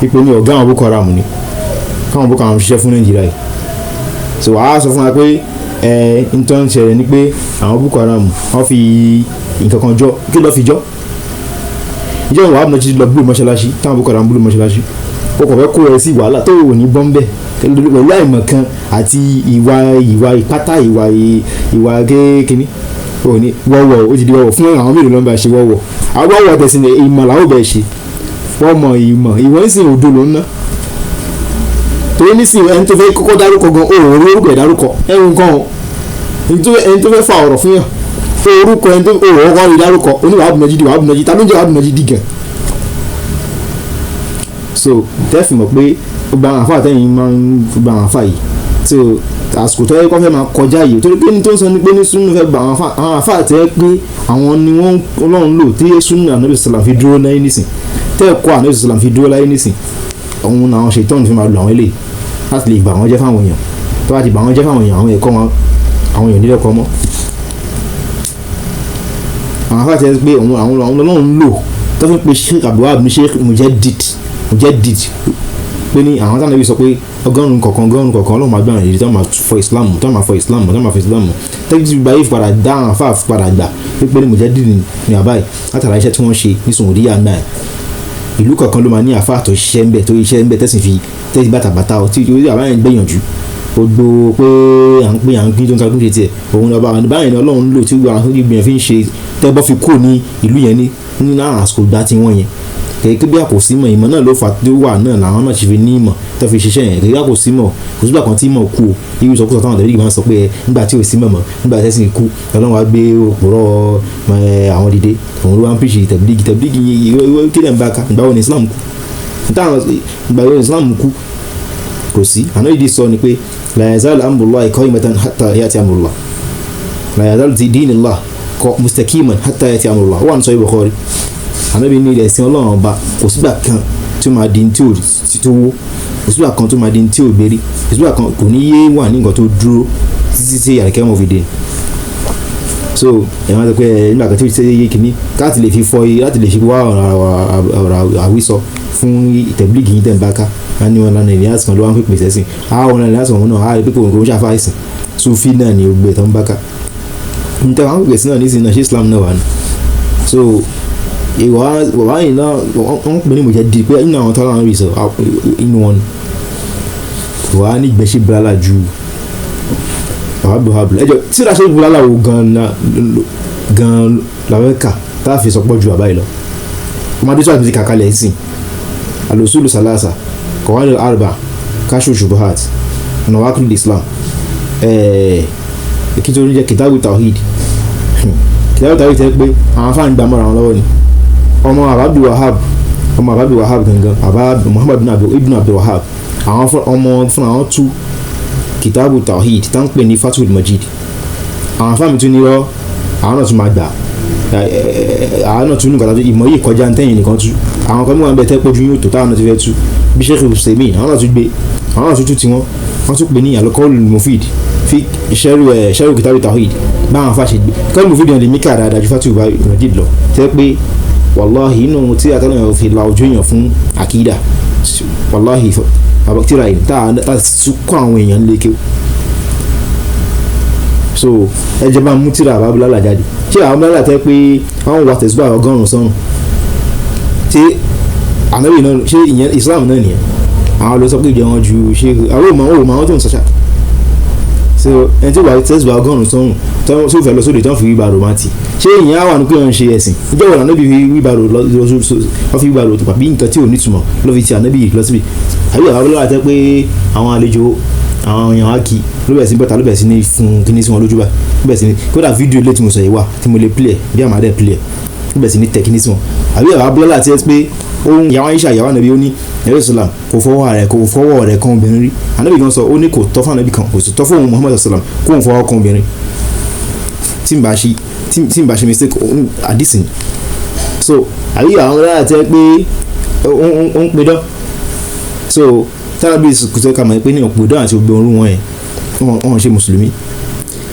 ipò ní ọ̀gá àwọn Boko Haram ni káwọn Boko Haram ṣiṣẹ́ fún Nàìjíríà yìí. So wàá sọ fún wa pé ẹ n tó ń ṣẹlẹ̀ ni pé àwọn Boko Haram wọ́n fi nǹkan kan jọ kí ló fi jọ ìjọ ìwà àbùnà ti lọ búlù mọ́ṣáláṣí táwọn Boko Haram búlù mọ́ṣáláṣí ó kàn fẹ́ kó ẹ sí wàhálà tó ò ní bọ́ńbẹ́ pẹ̀lú àìmọ̀ kan àti ìwà ìpátá ìwà kékeré ò ní wọ́wọ́ ó ti di wọ́wọ́ fún àwọn mélòó ló ń bá ṣe wọ́wọ́ àwọn wọ́wọ́ tẹ̀sí ni ìmọ̀ làwọn bẹ̀ ṣe wọ́n mọ ìmọ̀ ìwọ̀n ń sìn òdo ló ń ná torí nísìnyí ẹni tó fẹ́ kọ́kọ́ dárúkọ gan òòrùn orúkọ ẹ̀ dárúkọ ẹ̀hún gan ẹni tó fẹ́ fa ọ̀rọ̀ fún yàn orúkọ ẹni tó òòrùn ọkọ rí dárúkọ oníwà àbùnàjídì wà àbùnàjídì ta ló ń jẹ́ àbùnàjídì gan. So tẹ́fì mọ̀ pé gba àwọn àfa àtẹ̀yìn máa ń gba àwọn àfa yìí so àsìkò tó yẹ kó fẹ́ máa kọjá yìí torí pé ní tó ń sọ ni pé ní súnú fẹ́ gba àwọn àfa àtẹ̀ pé àwọn ni wọ́n Ọlọ́run lò tí súnú ànábì sàlám fi dúró láyé nísìn tẹ́ ẹ̀kọ́ ànábì sàlám fi dúró láyé nísìn òun làwọn ṣètọ́nù fi máa lò àwọn eléyìí láti lè bà wọ́n jẹ́ fáwọn èèyàn tó bá ti bà wọ́n jẹ́ fáwọn èèyàn àwọn ẹ̀kọ́ wọn àwọn èèyàn nílẹ̀ kọ́ mọ́. Àwọn afáàtì ẹ pé òun àwọn Ọlọ́run lò tó fi ń pe Sheikh Abdulwahab ní Sheikh Mujaddid pé ní àwọn táwọn ẹbí sọ pé ọgọ́rùn-ún kọ̀ọ̀kan Ọlọ́run máa gbé àwọn èyí tó máa fọ Islam tó máa fọ Islam tó máa fọ Islam tẹ́jú gba yìí padà dá àwọn afáà padà gbà pé ní Mujaddid ní àbáyé látara iṣẹ́ tí wọ́n ṣe ní Saudiya náà ìlú kọ̀ọ̀kan ló máa ní àfáà tó ṣiṣẹ́ ń bẹ̀ tó ṣiṣẹ́ ń bẹ̀ tẹ̀sìn fi tẹ́sí bàtàbàtà ọ tí orí àbáyé ń gbìyànjú gbogbo pé à ń pín à ń pín tó ń kakún ṣe tiẹ̀ òun lọ́ba báyìí ni Ọlọ́run lò tí gbogbo àwọn tó gbìyànjú fi ń ṣe tẹ́bọ́ fi kúrò ní ìlú yẹn ní nínú àsìkò gbà tí wọ́n yẹn kèké bí àkòsí mọ̀ ìmọ̀ náà ló fà tó wà náà làwọn náà ṣe fi ní ìmọ̀ tó fi ṣiṣẹ́ yẹn kèké àkòsí mọ̀ kò sígbà kan tí ìmọ̀ kú o irú ìsọkúsọ táwọn tẹ̀lé máa ń sọ pé ẹ nígbà tí ò sí mọ̀mọ́ nígbà tẹ́sìn kú Ọlọ́run wá gbé òpùrọ̀ àwọn dìde òun ló wá ń pèsè tẹ̀blígì tẹ̀blígì kí lẹ̀ ń bá ká ìgbà wo ni Islam kú táwọn ìgbà wo ni Islam kú kò sí àná ìdí sọ ni pé la yazalu amrullahi qa'imatan hatta ya'ti amrullah la yazalu dinullah mustaqiman hatta ya'ti amrullah wà ní sọ Bukhari ànábi ní ilẹ̀ ẹ̀sìn Ọlọ́run ọba kò sígbà kan tí ó máa di tí ó wó kò sígbà kan tó máa di tí ó gbérí kò sígbà kan kò ní yé wà ní nǹkan tó dúró títí tí àríkẹ́ wọn fi dé. So ẹ̀ máa sọ pé ẹ nígbà kan tí ó ṣe yé kínní láti lè fi fọ láti lè fi wá ọ̀rọ̀ àwísọ fún tẹ̀blígì yìí tẹ̀ ń bá ká wọn ní wọn lánàá ìrìn àsìkò ló wá ń pèpè sẹ́sìn àwọn ọ̀nà ìrìn àsìkò náà á rí pé kò ń ṣàfà ìsìn Sufi náà ni ògbé tó ń bá ká níta àwọn pèpè sí náà nísìnyí náà ṣé Islam náà wà ní. So ìwà yìí náà wọ́n pè ní Mujaddid pé inú àwọn tọ́lá ń rí sọ inú wọn wà ní ìgbẹ́sẹ̀ bílálà ju àbúhábù ẹjọ́ tí ìdáṣẹ́ bílálà wo gan-an làwọn kà tá a fi sọpọ̀ ju àbáyé lọ ọmọdé tó àti kàkálẹ̀ ẹ̀sìn alosulu salasa kọ̀wádìí arba kashu shubuhat nawakil Islam kí tó ń jẹ́ kitabu tawhid kitabu tawhid tẹ́ pé àwọn afáàní gbà mọ́ra wọn lọ́wọ́ ni Ọmọ Abdul Wahab, ọmọ Abdul Wahab gangan, Baba Muhammad ibn Abdul Wahab, àwọn ọmọ fún àwọn tú Kitabu Tawhid tá ń pè ní Fathul Majid. Àwọn afáàmì tún ní rọ, àwọn náà tún máa gbà, àwọn náà tún ní nǹkan tó ìmọ̀ yìí kọjá ntẹ́yìn nìkan tú. Àwọn kan mú wọn bẹ tẹ́ pójú yóò tó táwọn náà ti fẹ́ tú bí Sheikh Usaimin, àwọn náà tún gbé, àwọn náà tún tú tiwọn, wọ́n tún pè ní Al-Qawlul Mufid fi sẹ́rù Kitabu Tawhid. Báwọn afá ṣe gbé Qawlul Mufid yẹn lè mí kà dáadáa ju Fathul Majid lọ, tẹ́ pé wàláhì inú tí àtàlẹ́ yẹn fi la ojú èèyàn fún àkídà, wàláhì tíra yìí tá a tún kọ́ àwọn èèyàn lékè. So ẹ jẹ́ bá mú tíra àbábúlálà jáde. Ṣé àwọn abúlálà tẹ́ pé àwọn wà tẹ̀síbà 100 sọ́run, ṣé ànábì náà, ṣé ìyẹn Islam náà nìyẹn? Àwọn ló sọ pé ìjọ wọn ju ṣé àwọn òmò àwọn òmò àwọn tó ń sọ́ṣà. So ẹni tí wà tẹ̀síbà 100 sọ́run tó fẹ́ lọ sóde tó ń fi wíbarò máa tì, ṣé ìyẹn á wà ní pé wọ́n ń ṣe ẹ̀sìn? Ìjọ wọn ànábì fi wíbarò lọ, wọ́n fi wíbarò tó pàbí nǹkan tí ò nítumọ̀ lọ́ fi ti ànábì lọ síbi. Àbí àwọn abúlálà tẹ́ pé àwọn àlejò àwọn èèyàn á kí ló bẹ̀rẹ̀ sí bọ́ta, ló bẹ̀rẹ̀ sí ní fún kíní sí wọn lójú báyìí, ló bẹ̀rẹ̀ sí ní, kódà fídíò ilé tí mo sọ yìí wà tí mo lè play bí àmàdẹ́ play, ló bẹ̀rẹ̀ sí ní tẹ kíní sí wọn. Àbí àwọn abúlálà tẹ́ pé ohun ìyàwó Aisha, ìyàwó ànábì, ó ní ẹ̀rọ Islam kò fọwọ́ rẹ̀ kan obìnrin rí. Ànábì kan sọ ó ní kò tọ́ fún ànábì kan, kò sì tọ́ fún òun Muhammad sallam kó òun fọwọ́ kan obìnrin. Tí n bá ṣe mistake àdìsìn. So àbí àwọn abúlálà tẹ́ pé ó ń pidán. So tábìlì kùtẹ́ kà mọ̀ pé ní ọ̀pọ̀ ìdán àti gbogbo orun wọn yẹn wọ́n ṣe mùsùlùmí.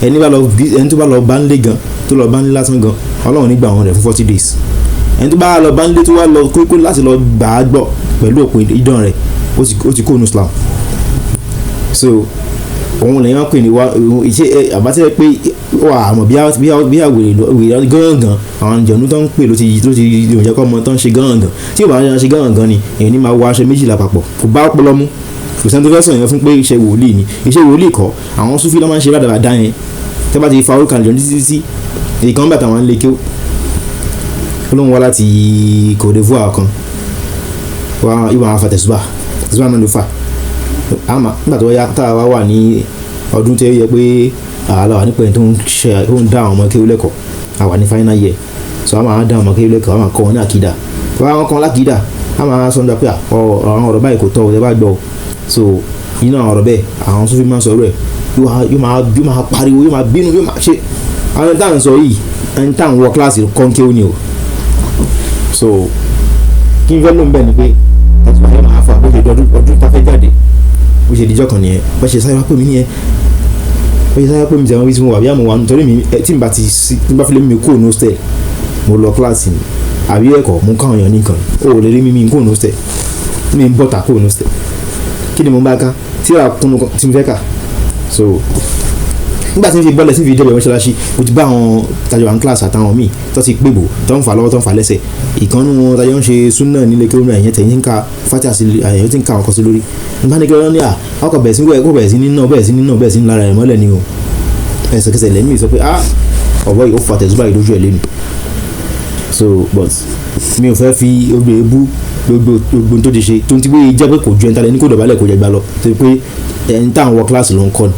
Ẹni tó bá lọ bá ń lé gan, tó lọ bá ń lé lásán gan, Ọlọ́run nígbà wọn rẹ̀ fún 40 days. Ẹni tó bá lọ bá ń lé tó wá lọ kókó láti lọ gbà á gbọ́ pẹ̀lú òpin ìdán rẹ̀, ó ti kó nu Islam. So òun lèyàn pè ní wa ìṣe àbátẹ́ pé wà àmọ̀ bí àwèrè gángan àwọn ìjọ̀nú tó ń pè ló ti ìjẹ́ kọ́ ọmọ tó ń ṣe gángan. Tí ò bá ń ṣe gángan ni èyí ni máa wọ aṣọ méjìlá papọ̀, kò bá ọpọlọ mú. Kò sẹ́ni tó fẹ́ sọ̀rọ̀ yẹn fún pé iṣẹ́ wòlíì ni, iṣẹ́ wòlíì kọ́. Àwọn Súfí ló máa ń ṣe rádaràda yẹn, tẹ́ bá ti fa orúkọ àlejò títí títí ìkan bàtà wọn lè kí ó lóun wá láti Côte d'Ivoire kan wá ìwà àwọn afàtẹ̀sùbà tẹ̀sùbà náà ló fà àmọ́ nígbà tó yá tá a wá wà ní ọdún tó yẹ pé àhàlà wà nípa ẹni tó ń dá àwọn ọmọ kéwú lẹ́kọ̀ọ́, a wà ní final year. So a máa dá àwọn ọmọ kéwú lẹ́kọ̀ọ́, a máa kọ́ wọn ní àkídà. Wọ́n á kọ́ wọn lákìdá, a máa sọ nípa pé àwọn ọ̀rọ̀ báyìí kò tọ́ ọ, ẹ bá gbọ́. So inú àwọn ọ̀rọ̀ bẹ́ẹ̀ àwọn Súfí máa ń sọ rẹ̀, yóò máa pariwo, yóò máa bínú, yóò máa ṣe. Àwọn ẹni tá à ń sọ yìí, ẹni tá à ń wọ kíláàsì kọ́ńkéwú ni o. So kí n fẹ́ ló ń bẹ̀ ni pé tàbí báyọ̀ máa fà bó ṣe ọdún tá fẹ́ jáde, bó ṣe dijọ́ kan nìyẹn, bó ṣe sáré wá pè mí nìyẹn, bó ṣe sáré wá pè mí tẹ̀wọ́n bí tí mo wà bí àmọ́ wà nítorí mi tí n bá ti sí, tí n bá fi lé mi kúrò ní hostel, mo lọ kíláàsì ni àbí ẹ̀kọ́ mo káwọn èèyàn nìkan, ó lè rí mímí kúrò ní hostel, mi ń bọ̀tà kúrò ní hostel, kí ni mo bá ká tí ra kúnnú tí mo fẹ́ kà. So nígbà tí n fi bọ́lẹ̀ tí n fi débẹ̀ mọ́ṣáláṣí, mo ti bá àwọn tajọ àwọn kíláàsì àtàwọn míì tó ti pébò tó ń fà lọ́wọ́ tó ń fà lẹ́sẹ̀. Ìkànnì wọn tajọ ń ṣe súnà nílé kí ó rìn àyẹ̀tẹ̀ yín ń ka fátí àti àyẹ̀tẹ̀ tí ń ka àwọn kan sí lórí. Nígbà ní kí wọ́n ní à ọkọ̀ bẹ̀rẹ̀ sí ní kó bẹ̀rẹ̀ sí ní náà bẹ̀rẹ̀ sí ní náà bẹ̀rẹ̀ sí ní lára rẹ̀ mọ́lẹ̀ ni o. Ẹsẹ̀kẹsẹ̀ lẹ́mí sọ pé ah ọ̀bọ yìí ó fa tẹ̀síbà yìí lójú ẹ̀ lẹ́nu. So but mi ò fẹ́ fi gbogbo ebú gbogbo tó ti ṣe tó ti gbé jẹ́ pé kò ju ẹni tálẹ́ ní kò dọ̀bálẹ̀ kò jẹ gbà lọ tó pé ẹni táwọn wọ kíláàsì ló ń kọ́ ni.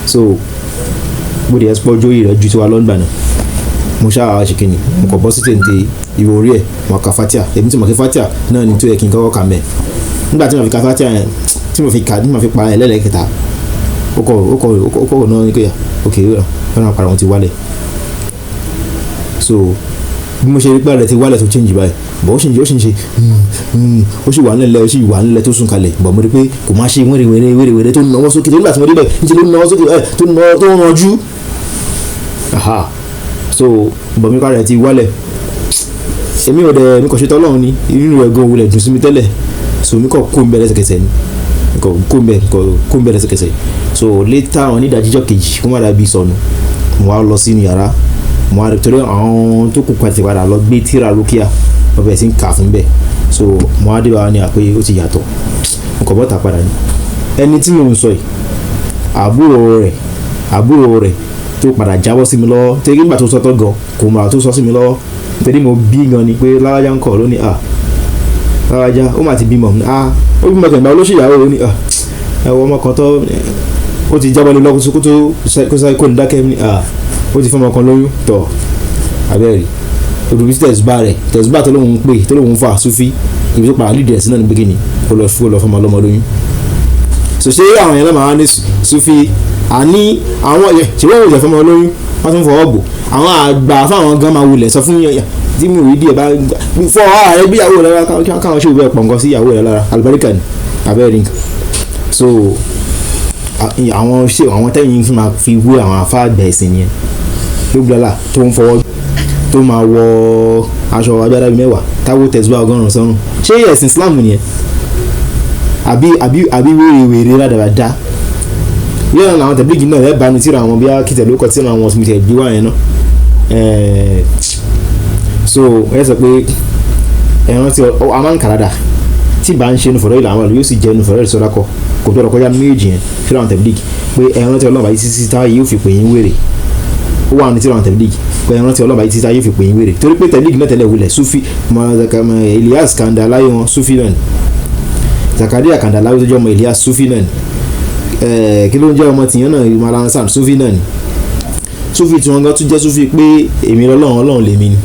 So bó di ẹsipọ́ jóyè rẹ̀ ju tiwa lọ́ngbà náà, mo ṣáà ṣe kíni, mo kàn bọ́ sí tèǹtè ìwò orí ẹ̀, mo ka fatia. Èmi tí mo kí fatia náà ni tó yẹ kí n kọ́kọ́ kà mẹ́. Nígbà tí mo fi ka fatia yẹn, tí mo fi ka, tí mo fi pa ẹlẹ́lẹ́kẹta, ó kọ̀ náà ní pé ok ọ̀nà àpàrà wọn ti wálẹ̀. So bí mo ṣe rí pé rẹ̀ ti wálẹ̀ tó change báyìí, bọ̀ ó sì ń ṣe ó sì wà nílẹ̀, ó sì wà nílẹ̀ tó sùn kalẹ̀. Bọ̀ mo rí pé kò má ṣe wérewère wérewère tó nawọ́ sókè tó nígbà tí mo dé bẹ̀ níṣẹ́ ló nawọ́ sókè tó nawọ́ tó ranjú. Aha so bọ̀ mi ká rẹ̀ ti wálẹ̀. Èmi ò dẹ̀ mi kò ṣe tọ́lọ́run ni, inú rẹ̀ gan wulẹ̀ dùn sí mi tẹ́lẹ̀. So mi kò kó ń bẹ lẹ́sẹ̀kẹsẹ̀ ni, kò kó ń bẹ lẹ́sẹ̀kẹsẹ̀. So later on ní ìdájíjọ́ kejì kó má dàbí sọnù, mo wá lọ sínú yàrá, mo wá torí àwọn tó kù pàtẹ padà lọ gbé tíra lókìá, wọ́n bẹ̀rẹ̀ sí ń kà fún bẹ́ẹ̀. So mo wá dé bá wa ní àpé ó ti yàtọ̀, mo kọ̀ bọ́ta padà ni. Ẹni tí mò ń sọ yìí, àbúrò rẹ̀ tó padà jábọ́ sí mi lọ́wọ́, torí nígbà tó sọ tọ́ gan kò mọ̀ tó sọ sí mi lọ́wọ́, torí mo bí gan ni pé láwájá ń kọ̀ lónìí, à láwájá ó mà ti bímọ, à ó bímọ kẹ̀ǹgbà olóṣèyàwó ó ní à ẹ̀wọ̀ ọmọ kan tó ó ti jábọ́ lé lọ́kùnrin kó tó kó sáré kó ní dákẹ́ ní à ó ti fún ọmọ kan lóyún tọ̀ abẹ́rẹ́. Olùbí tẹ̀síbà rẹ̀, tẹ̀síbà tó lóun ń pè, tó lóun ń fà Sufi, ibi tó padà lídìí ẹ̀ sí náà ní pé kíni, ó lọ fún, ó lọ fọmọ ọlọ́mọ lóyún. So ṣé àwọn yẹn náà máa ní Sufi àní àwọn yẹn ṣé wọ́n ò jẹ́ fọmọ lóyún, wọ́n tún fọwọ́ bò àwọn àgbà fáwọn gan máa wulẹ̀ sọ fún yẹn tí mi ò rí díẹ̀ bá fọ ara rẹ bí ìyàwó rẹ lára, káwọn ṣe òbẹ̀ pọ̀ nǹkan sí ìyàwó rẹ lára, àlùbáríkà ni abẹ́rẹ́ nǹkan. So àwọn ṣe àwọn tẹ́yìn fún máa fi wé àwọn afá àgbà ẹ̀sìn yẹn lóbìlálà tó ń fọwọ́ tó máa wọ aṣọ agbára bíi 10 táwọn tẹ̀síwá 100 sọ́run. Ṣé ẹ̀sìn Islam nìyẹn àbí wèrè wèrè ládàbàdà yóò náà? Àwọn tẹ̀blígì náà ẹ̀ bá mi tíra àwọn bí akitẹ̀ ló kọ tíra àwọn ọ̀sùn tẹ̀ gbé wá yẹn náà. So ẹ sọ pé ẹ rántí ọ a máa ń kàràdà tí bá ń ṣe nufọ̀rọ̀ ìlà àwọn yóò sì jẹ́ nufọ̀rọ̀ ìsọ̀rọ̀ kọ kò gbọdọ̀ kọjá méjì yẹn tíra àwọn tẹ̀blígì pé ẹ rántí Ọlọ́run báyìí títí tá yóò fi pè yín wèrè. Ó wà ní tíra àwọn tẹ̀blígì pé ẹ rántí Ọlọ́run báyìí títí tá yóò fi pè yín wèrè, torí pé tẹ̀blígì náà tẹ̀lé wulẹ̀ Sufi Elias kanda láyé wọn Sufi náà ni, Zakaria kanda láyé tó jẹ́ ọmọ Elias Sufi náà ni, kí ló ń jẹ́ ọmọ tìyẹn náà, Malam Sam Sufi náà ni. Sufi tí wọ́n gan tún jẹ́ Sufi pé èmi lọ́lọ́run, Ọlọ́run lèmi ni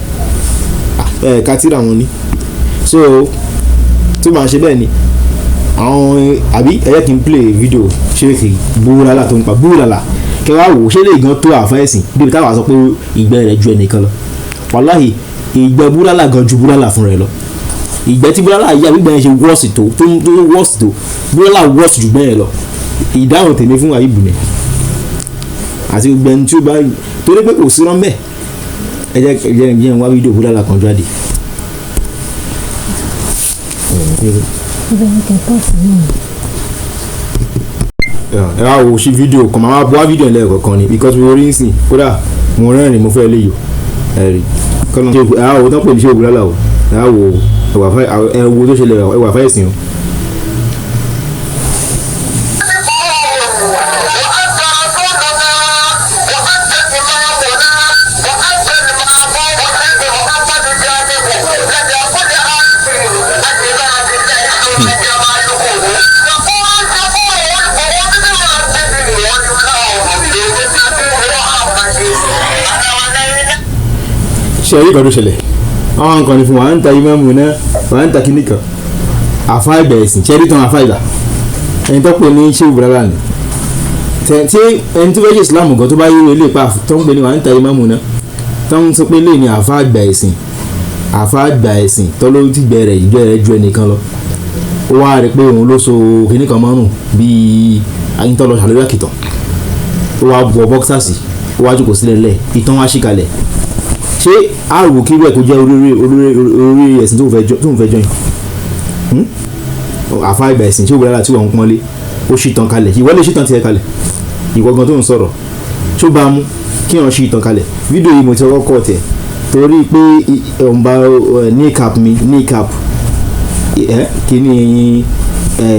kátìrà wọn ni. So tó máa ṣe bẹ́ẹ̀ ni àwọn àbí ẹ jẹ́ kí n play video ṣéèkì búrálà tó ń pa búrálà kí wàá wò ṣé lè gan tó àfa ẹ̀sìn débi táwa sọ pé ìgbẹ́ rẹ̀ ju ẹnìkan lọ. Wàláhì ìgbẹ́ búrálà gan ju búrálà fún rẹ̀ lọ. Ìgbẹ́ tí búrálà yí àbí ìgbẹ́ yẹn ṣe wọ́ọ̀sì tó tó wọ́ọ̀sì tó, búrálà wọ́ọ̀sì jù bẹ́ẹ̀ lọ. Ìdáhùn tèmi fún àyíbù ni àti gbogbo ẹni tí ó bá torí pé kò sí rán bẹ́ẹ̀. Ẹ jẹ́ ẹ wá fídíò búrálà kan jáde. Ibẹ̀ ni kẹ̀kọ́ sí náà. Ẹ wá wo sí fídíò kan, màá bọ́ fídíò lẹ́ẹ̀kọ̀kan ni because mo rí nsìn kódà mo rẹ́rìn mo fẹ́ lè yò ẹ rí kọ́nà. Ẹ wá wo tán pè ní ṣé òbúrálà o, ẹ wá wo ẹwà fẹ́ ẹ wo tó ṣẹlẹ̀ ẹwà fẹ́ ẹ̀sìn o. Ṣe rí kan tó ṣẹlẹ̀, àwọn nǹkan ni fún wa ń ta imáàmù náà, wà ń ta kíní kan àfa ìgbà ẹ̀sìn. Ṣe rí tán àfa ìgbà ẹni tó pè ní ṣé ìbúra ni tí ẹni tó fẹ́ ṣe Islam gan tó bá yí ilé pa tó ń pè ní wà ń ta imáàmù náà, tó ń sọ pé lè ní àfa ìgbà ẹ̀sìn, àfa ìgbà ẹ̀sìn tó ló ti gbẹ rẹ̀ ìgbẹ́ rẹ̀ ju ẹnìkan lọ. Ó wá rí pé òun ló so kíní kan mọ́rùn bíi ayíntọ́ lọ ṣàlóyè àkìtàn, ó wá bọ bọ́ksàsì, ó wá jókòó sílẹ̀ lẹ̀, ìtàn wá ṣì kalẹ̀. Ṣé àrò kí wẹ̀ kó jẹ́ orí ẹ̀sìn tó ń fẹ́ jọyìn àfa ìgbà ẹ̀sìn tí ó wúlò tí wọ́n ń pọ́nlé, ó ṣì tàn kalẹ̀, ìwọ lè ṣì tàn tiẹ̀ kalẹ̀, ìwọ gan tó ń sọ̀rọ̀ tó bá mú kí wọ́n ṣì tàn kalẹ̀. Fídíò yìí mo ti kọ́kọ́ kọ́ tẹ̀ torí pé ọ̀nba kneecap mi, kneecap kíní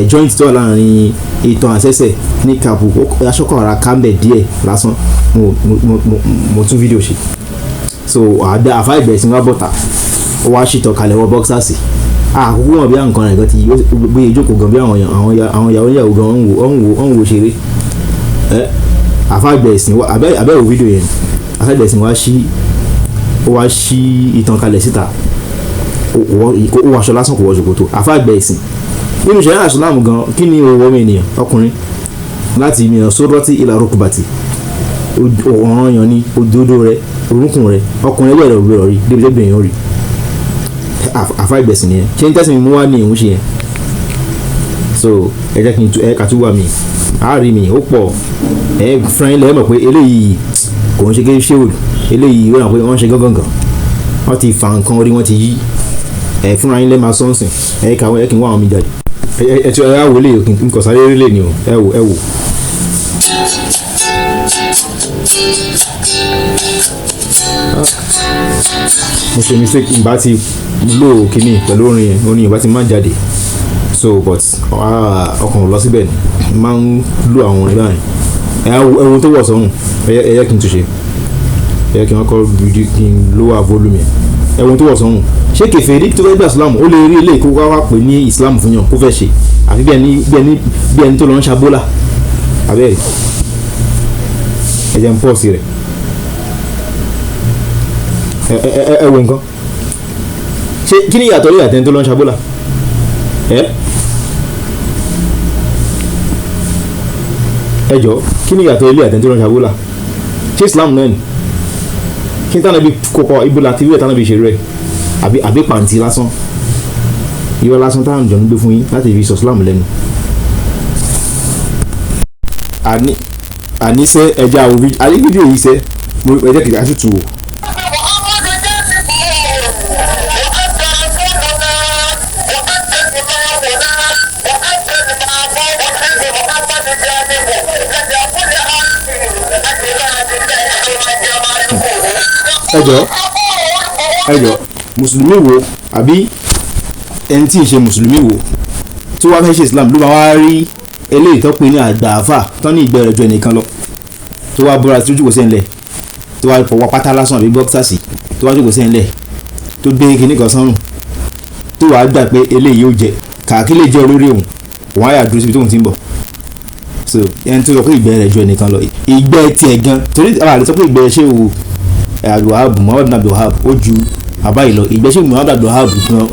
joint tó wà láàrin ìtàn àṣẹ̀ṣẹ̀ kneecap aṣọ́kọ̀ ara kámbẹ̀ díẹ̀ lásán, mo tún fídíò ṣe. So àfa ìgbà ẹ̀sìn wa bọ̀tà ó wá ṣìtọ̀ kalẹ̀ wọ bọ́ksàsì àkókò wọn bí àwọn nǹkan rẹ̀ gan ti gbé ìjókòó gan bí àwọn ìyàwó ìyàwó gan ọ̀hún wò ṣeré. Àfa ìgbà ẹ̀sìn wa abẹ́ òwò fídíò yẹn, àfa ìgbà ẹ̀sìn wa ṣí, ó wá ṣí ìtàn kalẹ̀ síta, ó wọ aṣọ lásán kò wọ ṣòkòtò. Àfa ìgbà ẹ̀sìn nínú ìṣẹ̀lẹ̀ àṣọláàmù gan kí ni òwò ọmọ ènìyàn ọkùnrin láti mìíràn sórọ́tì ìlà rúkúbàtì ọ̀ràn yàn ní òdodo rẹ orúnkún rẹ ọkùnrin ẹgbẹ́ rẹ ò gbọdọ̀ rí débi débi èèyàn rí. Àfa ìgbẹ̀sìn nìyẹn. Ṣé n tẹ́sí mi mú wá ní ìhun ṣe yẹn? So ẹ jẹ́ kí n ẹ kà tún wà mí á rí mi ó pọ̀ ẹ fúnra yín lẹ́yìn mọ̀ pé eléyìí kò ń ṣe kí ṣé òdù eléyìí ó ràn pé wọ́n ṣe gángan wọ́n ti fa nǹkan orí wọ́n ti yí ẹ fúnra yín lẹ́ẹ̀ máa sọ́ọ̀sìn ẹ kà ẹ kì í wá àwọn mi jáde ẹ tí ẹ wò lè n kò sáré rí lè ní o ẹ wò ẹ wò. Mo ṣe mistake n bá ti lò kíní pẹ̀lú orin yẹn, orin yẹn bá ti má jáde. So but ọkàn ò lọ síbẹ̀ ni máa ń lo àwọn orin báyìí. Ẹ wo tó wọ̀ sọ́run, ẹ yẹ kí n túnṣe, ẹ yẹ kí n kọ́ kí n lower volume yẹn. Ẹ wo tó wọ̀ sọ́run, ṣé kèfèrí tó fẹ́ gba Islam ó lè rí ilé ìkó wá pè ní Islam fún yàn kó fẹ́ ṣe àfi bí ẹni tó lọ ń ṣabólà abẹ́rẹ́ ẹ jẹ́ n pọ́ọ̀sì rẹ̀. Ẹ wo nǹkan Ṣé kí ni ìyàtọ̀ lórí àtẹni tó lọ ń ṣabólà? Ẹ ẹ jọ, kí ni ìyàtọ̀ ilé àtẹni tó lọ ń ṣabólà? Ṣé Islam náà ni? Kí ni tánàbí kókọ ibo la ti rí ẹ̀ tánàbí ṣe rẹ̀? Àbí pàǹtí lásán, irọ́ lásán táwọn jọ ń gbé fún yín láti fi sọ Islam lẹ́nu. Àníṣe ẹja òbí àní fídíò yìí ṣe mo ẹjẹ kìí àtútù wò. Ẹ jọ, ẹ jọ, mùsùlùmí wo àbí ẹni tí ì ṣe mùsùlùmí wo tí wàá fẹ́ ṣe Islam ló máa wá rí eléyìí tó pe ní àgbà àfà tán ní ìgbẹ́ rẹ̀ ju ẹnìkan lọ, tó wá búra tó jókòó sẹ́ńlẹ̀, tó wá fọwọ́ pátá lásán àbí bọ́ksàsì, tó wá jókòó sẹ́ńlẹ̀, tó gbé kinní kan sọ́rùn, tó wàá gbà pé eléyìí ó jẹ kàkí lè jẹ́ olórí òun, òun á yà dúró síbi tóun ti ń bọ̀. So ẹni tó sọ pé ìgbẹ́ rẹ̀ ju ẹnìkan lọ, ìgbẹ́ tiẹ̀ gan, torí àwọn àlè sọ pé ìgbẹ́ ṣé o Abdulwahab, Muhammad Abdulwahab ó ju bàbá yìí lọ. Ìgbẹ́ ṣé Muhammad Abdulwahab gan,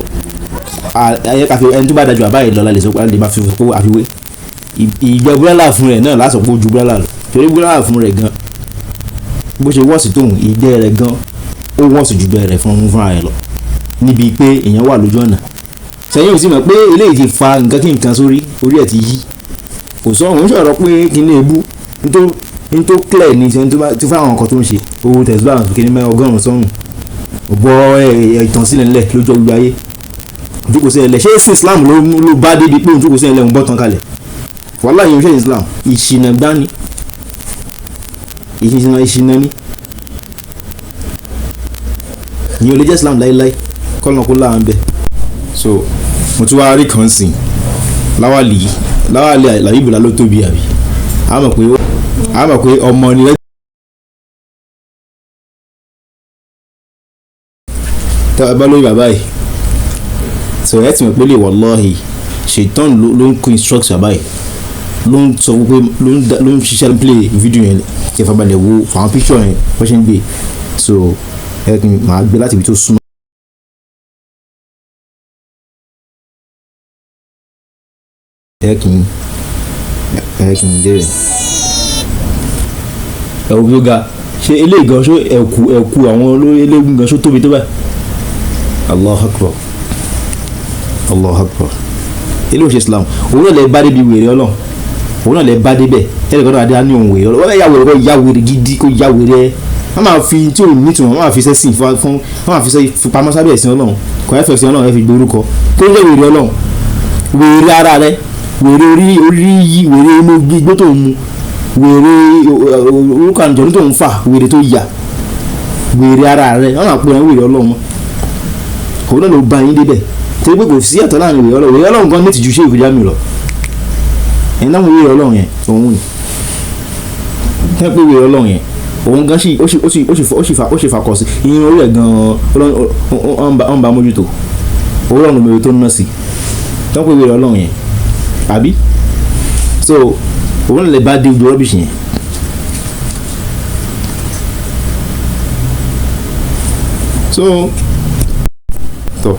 ayé káfí ẹni tó bá dájú bàbá yìí lọ la lè sọ pé lè máa fi kó àfiwé. Ìgbẹ́ búrẹ́là fún rẹ̀ náà lásọ̀ pé ó ju búrẹ́là lọ, torí búrẹ́là fún rẹ̀ gan bó ṣe wọ́ọ̀sì tóun, ìgbẹ́ rẹ̀ gan ó wọ́ọ̀sì ju ìgbẹ́ rẹ̀ fúnra rẹ̀ lọ níbi pé èèyàn wà lójú ọ̀nà. Sẹ́yìn ò sì mọ̀ pé eléyìí ti fa nǹkan kí nǹkan sórí orí ẹ̀ ti yí. Kò sọ òun sọ̀rọ̀ pé kí ní ebú ní tó clear ní ṣe tó fáwọn nǹkan tó ń ṣe owó tẹ̀síwá kí ní 100 sọ́run bọ́ ìtàn sílẹ̀ ńlẹ̀ lójú ọgbà ayé jókòó sí ẹlẹ. Ṣé sí Islam ló bá débi pé òun jókòó sí ẹlẹ òun bọ́ tán kalẹ̀? Wàhálà yìí ń ṣe Islam, ìṣìnà gbani, ìṣìnà ni, ìyẹn ò lè jẹ́ Islam láéláé, kọ́nà kó láà ń bẹ. So mo tún wá rí kan sìn láwàlì láwàlì làbíbùlà ló tóbi àbí a mọ̀ pé ọmọ ni lẹ́tọ́ bá lórí bàbá yìí. So ẹ ti mọ̀ pé lè wallahi ṣètọ́n ló ń kó instruct bàbá yìí, ló ń sọ pé ló ń ṣiṣẹ́ play video yẹn kí ẹ farabalẹ̀ wo àwọn picture yẹn bó ṣe ń gbé. So ẹ kí n máa gbé láti ibi tó súnmọ́. Ẹ kí n dé rẹ̀. Ẹ wo bí ó ga ṣe eléyìí gan, ṣó ẹ̀kú àwọn olórí eléégún gan ṣó tóbi tó báyìí. Allahu Akbar, Allahu Akbar. Eléyìí ò ṣe Islam, òun náà lè bá débi wèrè Ọlọ́run, òun náà lè bá débẹ̀ ẹnì kan náà adé á ní òun wèrè Ọlọ́run. Wọ́n fẹ́ ya wèrè kó ya wèrè gidi, kó ya wèrè ẹ. Wọ́n máa fi tí òun nítumọ̀, wọ́n máa fi sẹ́sìn fún, wọ́n máa fi sẹ́ fipamọ́ sábẹ́ ẹ̀sìn Ọlọ́run, kò ẹ́ fẹ́ ẹ̀sìn Ọlọ́run ẹ fi gborúkọ kó jẹ́ wèrè Ọlọ́run, wèrè ara rẹ, wèrè orí orí yí, wèrè inú igbó tó ń mu, wèrè orúkọ àǹjọ̀nú tó ń fà, wèrè tó yà, wèrè ara rẹ, wọ́n máa pè wọ́n wèrè Ọlọ́run mọ́. Òun náà ló bá yín débẹ̀ torí pé kò sí àtọ̀ láàrin wèrè Ọlọ́run. Wèrè Ọlọ́run gan ní tìjú ṣé ìfìdí mi lọ ẹ̀yin náà wèrè Ọlọ́run yẹn òun ni tẹ́ pé wèrè Ọlọ́run yẹn òun gan sì ó sì fakọ sí ìyẹn orí ẹ̀ gan ọ̀n bá mójútó Ọlọ́run mèrè tó ń ná sí tẹ́ pé wèrè Ọlọ́run yẹn àbí. So òun lè bá dé ojú rọ́bìṣì yẹn. So tọ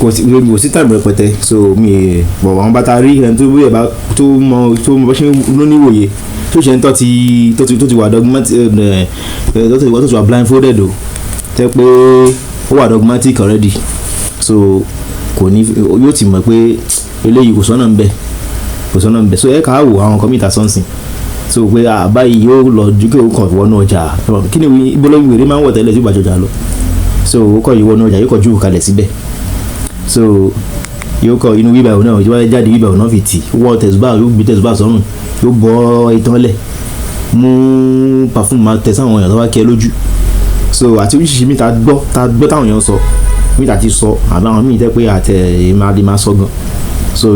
kò sí tàbí rẹpẹtẹ. So mi bọ̀ àwọn bàtà rí ẹni tó bóyá bá tó mọ bó ṣe ló níwòye tó ṣe ń tọ́ ti tó ti wà dogmatic, tó ti wà blindfolded o, tẹ́ pé ó wà dogmatic already. So kò ní yóò ti mọ̀ pé eléyìí kò sọ́nà ń bẹ, kò sọ́nà ń bẹ. So ẹ ká wò àwọn nǹkan mìta sọ́nsìn so pé àbáyé yóò lọ ju kí òun kàn wọnú ọjà kí ni ibo lóyún wèrè máa ń wọ̀ tẹ́lẹ̀ tí ó bá jọjà lọ. So ó kọ̀ yìí wọnú ọjà yóò kọ̀ ju kalẹ̀ síbẹ̀. So yóò kọ inú wíbà òun náà tí wọ́n jáde wíbà òun náà fi tì wọ́ tẹ̀síbà, yóò gbé tẹ̀síbà sọ́rùn, yóò bọ́ itan lẹ̀, mú pàfúmù máa tẹ̀ sáwọn èèyàn tó bá kí ẹ lójú. So àti oríṣiríṣi mi ta gbọ́ táwọn èèyàn sọ, mi ta ti sọ àbí àwọn míì tẹ́ pé àtẹ̀ máa lè máa sọ gan. So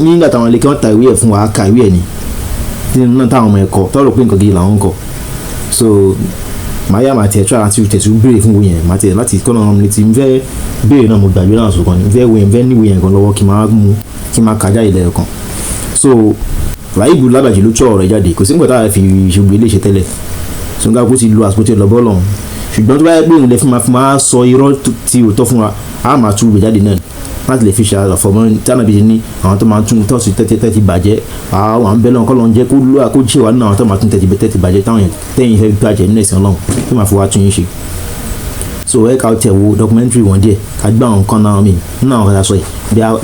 nígbà táwọn ilé kí wọ́n ta ìwé ẹ̀ fún wa, ka ìwé ẹ̀ ni nínú náà táwọn ọmọ ẹ̀kọ́ tọ́rọ̀ pé nǹkan gidi làwọn ń kọ. So màá yá màá tiẹ̀ try láti tẹ̀sí béèrè fún ìwé yẹn, màá tiẹ̀ láti kọ́nà ọmọ mi ti ń fẹ́ béèrè náà, mo gbàgbé náà sọ̀kan ní fẹ́ wo yẹn, fẹ́ níwèé yẹn kan lọ́wọ́ kí máa mú kí máa kàjá ilẹ̀ kan. So Làbíbù Lágbàjì ló tọ́ ọ̀rọ̀ jáde, kò sí nǹkan tá a fi ṣùgbọ́n ilé ṣe tẹ́lẹ̀. So nǹkan kó ti lo àsìkò tí ẹ lọ bọ́ lọ́hùn. Ṣùgbọ́n tó bá yẹ pé òun lè fi máa sọ irọ́ tí òótọ́ fún wa, á máa tú ìwé jáde náà láti lè fi ṣe àfọmọ́ tí Ànábì ní àwọn tó máa tún tọ́sí tẹ́tí bàjẹ́. Àwọn à ń bẹ́ lọ́wọ́ kọ́ lọ́n jẹ́ kó lóra kó jẹ́ wà nínú àwọn tó máa tún tẹ́tí bàjẹ́ táwọn yẹn tẹ́yìn fẹ́ bàjẹ́ nínú ẹ̀sìn Ọlọ́run tó máa fi wá tún yín ṣe. So ẹ ká tẹ̀ wo documentary wọn díẹ̀, ká gbọ́ àwọn nǹkan náà mi nínú àwọn kan tá a sọ yìí,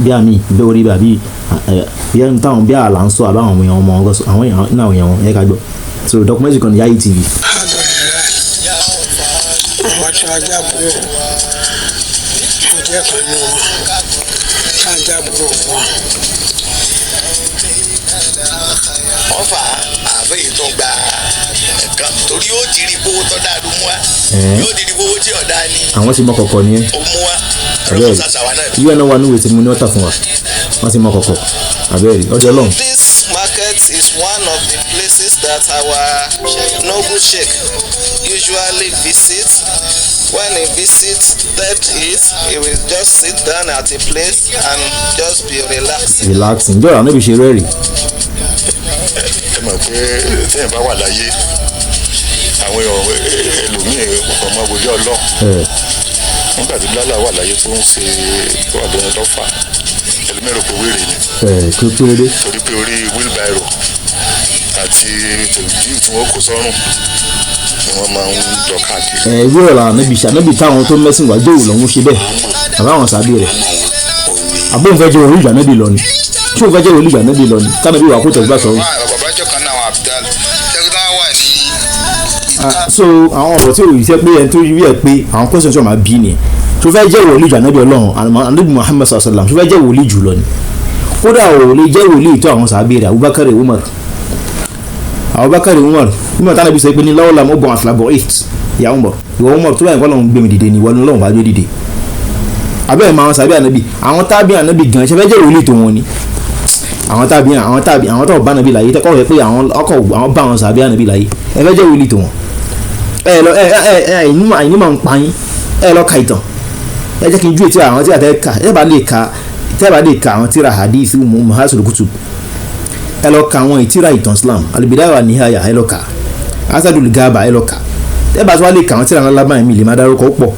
bí àmì bí orí bàbí bí táwọn bí àlà ń sọ àbáwọn èèyàn ọmọ àwọn èèyàn náà èèyàn wọn, ẹ ká gbọ́. So documentary kan ní Yayi TV. Àwọn tí a jábúrò, mo jẹ́ kan nínú wọn tá a jábúrò wọn. Wọ́n fà á àfẹ́ yìí tó ń gba nǹkan torí ó ti rí gbowó tó dáa ló mú wa, yóò ti rí gbowó tí ọ̀dà ni. Àwọn ti mọ kọ̀kọ̀ nìyẹn. Ó mú wa. Abẹ́rẹ́ ìwé náà wà ní ìwé tí mo ní ọ̀tà fún wa, wọ́n ti mọ kọ̀kọ̀ abẹ́rẹ́ ọjọ́ lọ́hùn. This market is one of the places that our noble sheikh usually visits. When he visited it, he will just sit down at a place and just be relaxing. Relaxing jọ́ra níbi ṣe rẹ́rì. Ẹ mọ̀ pé téèyàn bá wà láyé, àwọn èèyàn ẹlòmíì ọmọ wòlíì Ọlọ́run nígbà tí Bílálà wà láyé tó ń ṣe tó wà lóyún lọ́fà, ẹlòmíì rò pé wéèrè ni. Kí ló dé? Torí pé orí wheelbarrow àti tòjú tí wọ́n kó sọ́rùn ni wọ́n máa ń lọ káàkiri. Ìwé ọ̀la ànábì ṣe ànábì táwọn tó mẹ́sìn wá jóòwò lọ́hún ṣe bẹ́ẹ̀ àbáwọn sábẹ́ rẹ̀ àbóhùn fẹ́ jẹ́ wòlíì ànábì lọ ni, ṣé òun fẹ́ jẹ́ wòlíì ànábì lọ ni tánàbí wà kó tẹ̀síwá sọ̀rọ̀. Bàbá jọ kan náà Abdal ṣẹ́gun wà ní. So àwọn ọ̀rọ̀ tí òyìnbó pé ẹni tó rí ẹ pé àwọn question tí wọ́n máa bí ni tó fẹ́ jẹ́ wòlíì ànábì Ọlọ́run ànábì Muhammad sallallahu alaihi wasallam, tó fẹ́ jẹ́ wòlíì jùlọ ni, kódà ò lè jẹ́ wòlíì tó àwọn sábẹ́ rẹ̀ Abubakar Umar. Abubakar Umar nígbà táwọn ibi sọ pé ní lọ́wọ́ làwọn bọ̀ àfìlàbọ̀ eight ìyá Umar, ìwọ Umar tó báyìí kọ́ lọ́n gbé mi dìde ni ìwọ ni Ọlọ́run bá gbé dìde. Abẹ́rẹ́ máa wọn sábẹ́ ànábì, àwọn tábí ànábì gan ṣe fẹ́ jẹ́ wòlíì tó wọn ni, àwọn tábí àwọn tábí àwọn tó bá ànábì láyé tẹ́kọ̀ rẹ̀ pé àwọn ọkọ̀ àwọn bá àwọn sábẹ́ ànábì láyé, ẹ fẹ́ jẹ́ wòlíì tó wọn. Ẹ lọ ẹ ẹ ẹ àìní máa ń pa yín, ẹ lọ ka ìtàn, ẹ jẹ́ kí n ju ètò àwọn tí a tẹ́ ka, ẹ bá lè ka, tẹ́ bá lè ka àwọn tíra hadith muhasul kutub, ẹ lọ ka àwọn ìtira ìtàn Islam al-Bidaya wa Nihaya, ẹ lọ ka Asadul Gaba, ẹ lọ ka, ẹ bá tó wá lè ka àwọn tíra ńlá báyìí mi lè má dárúkọ pọ̀,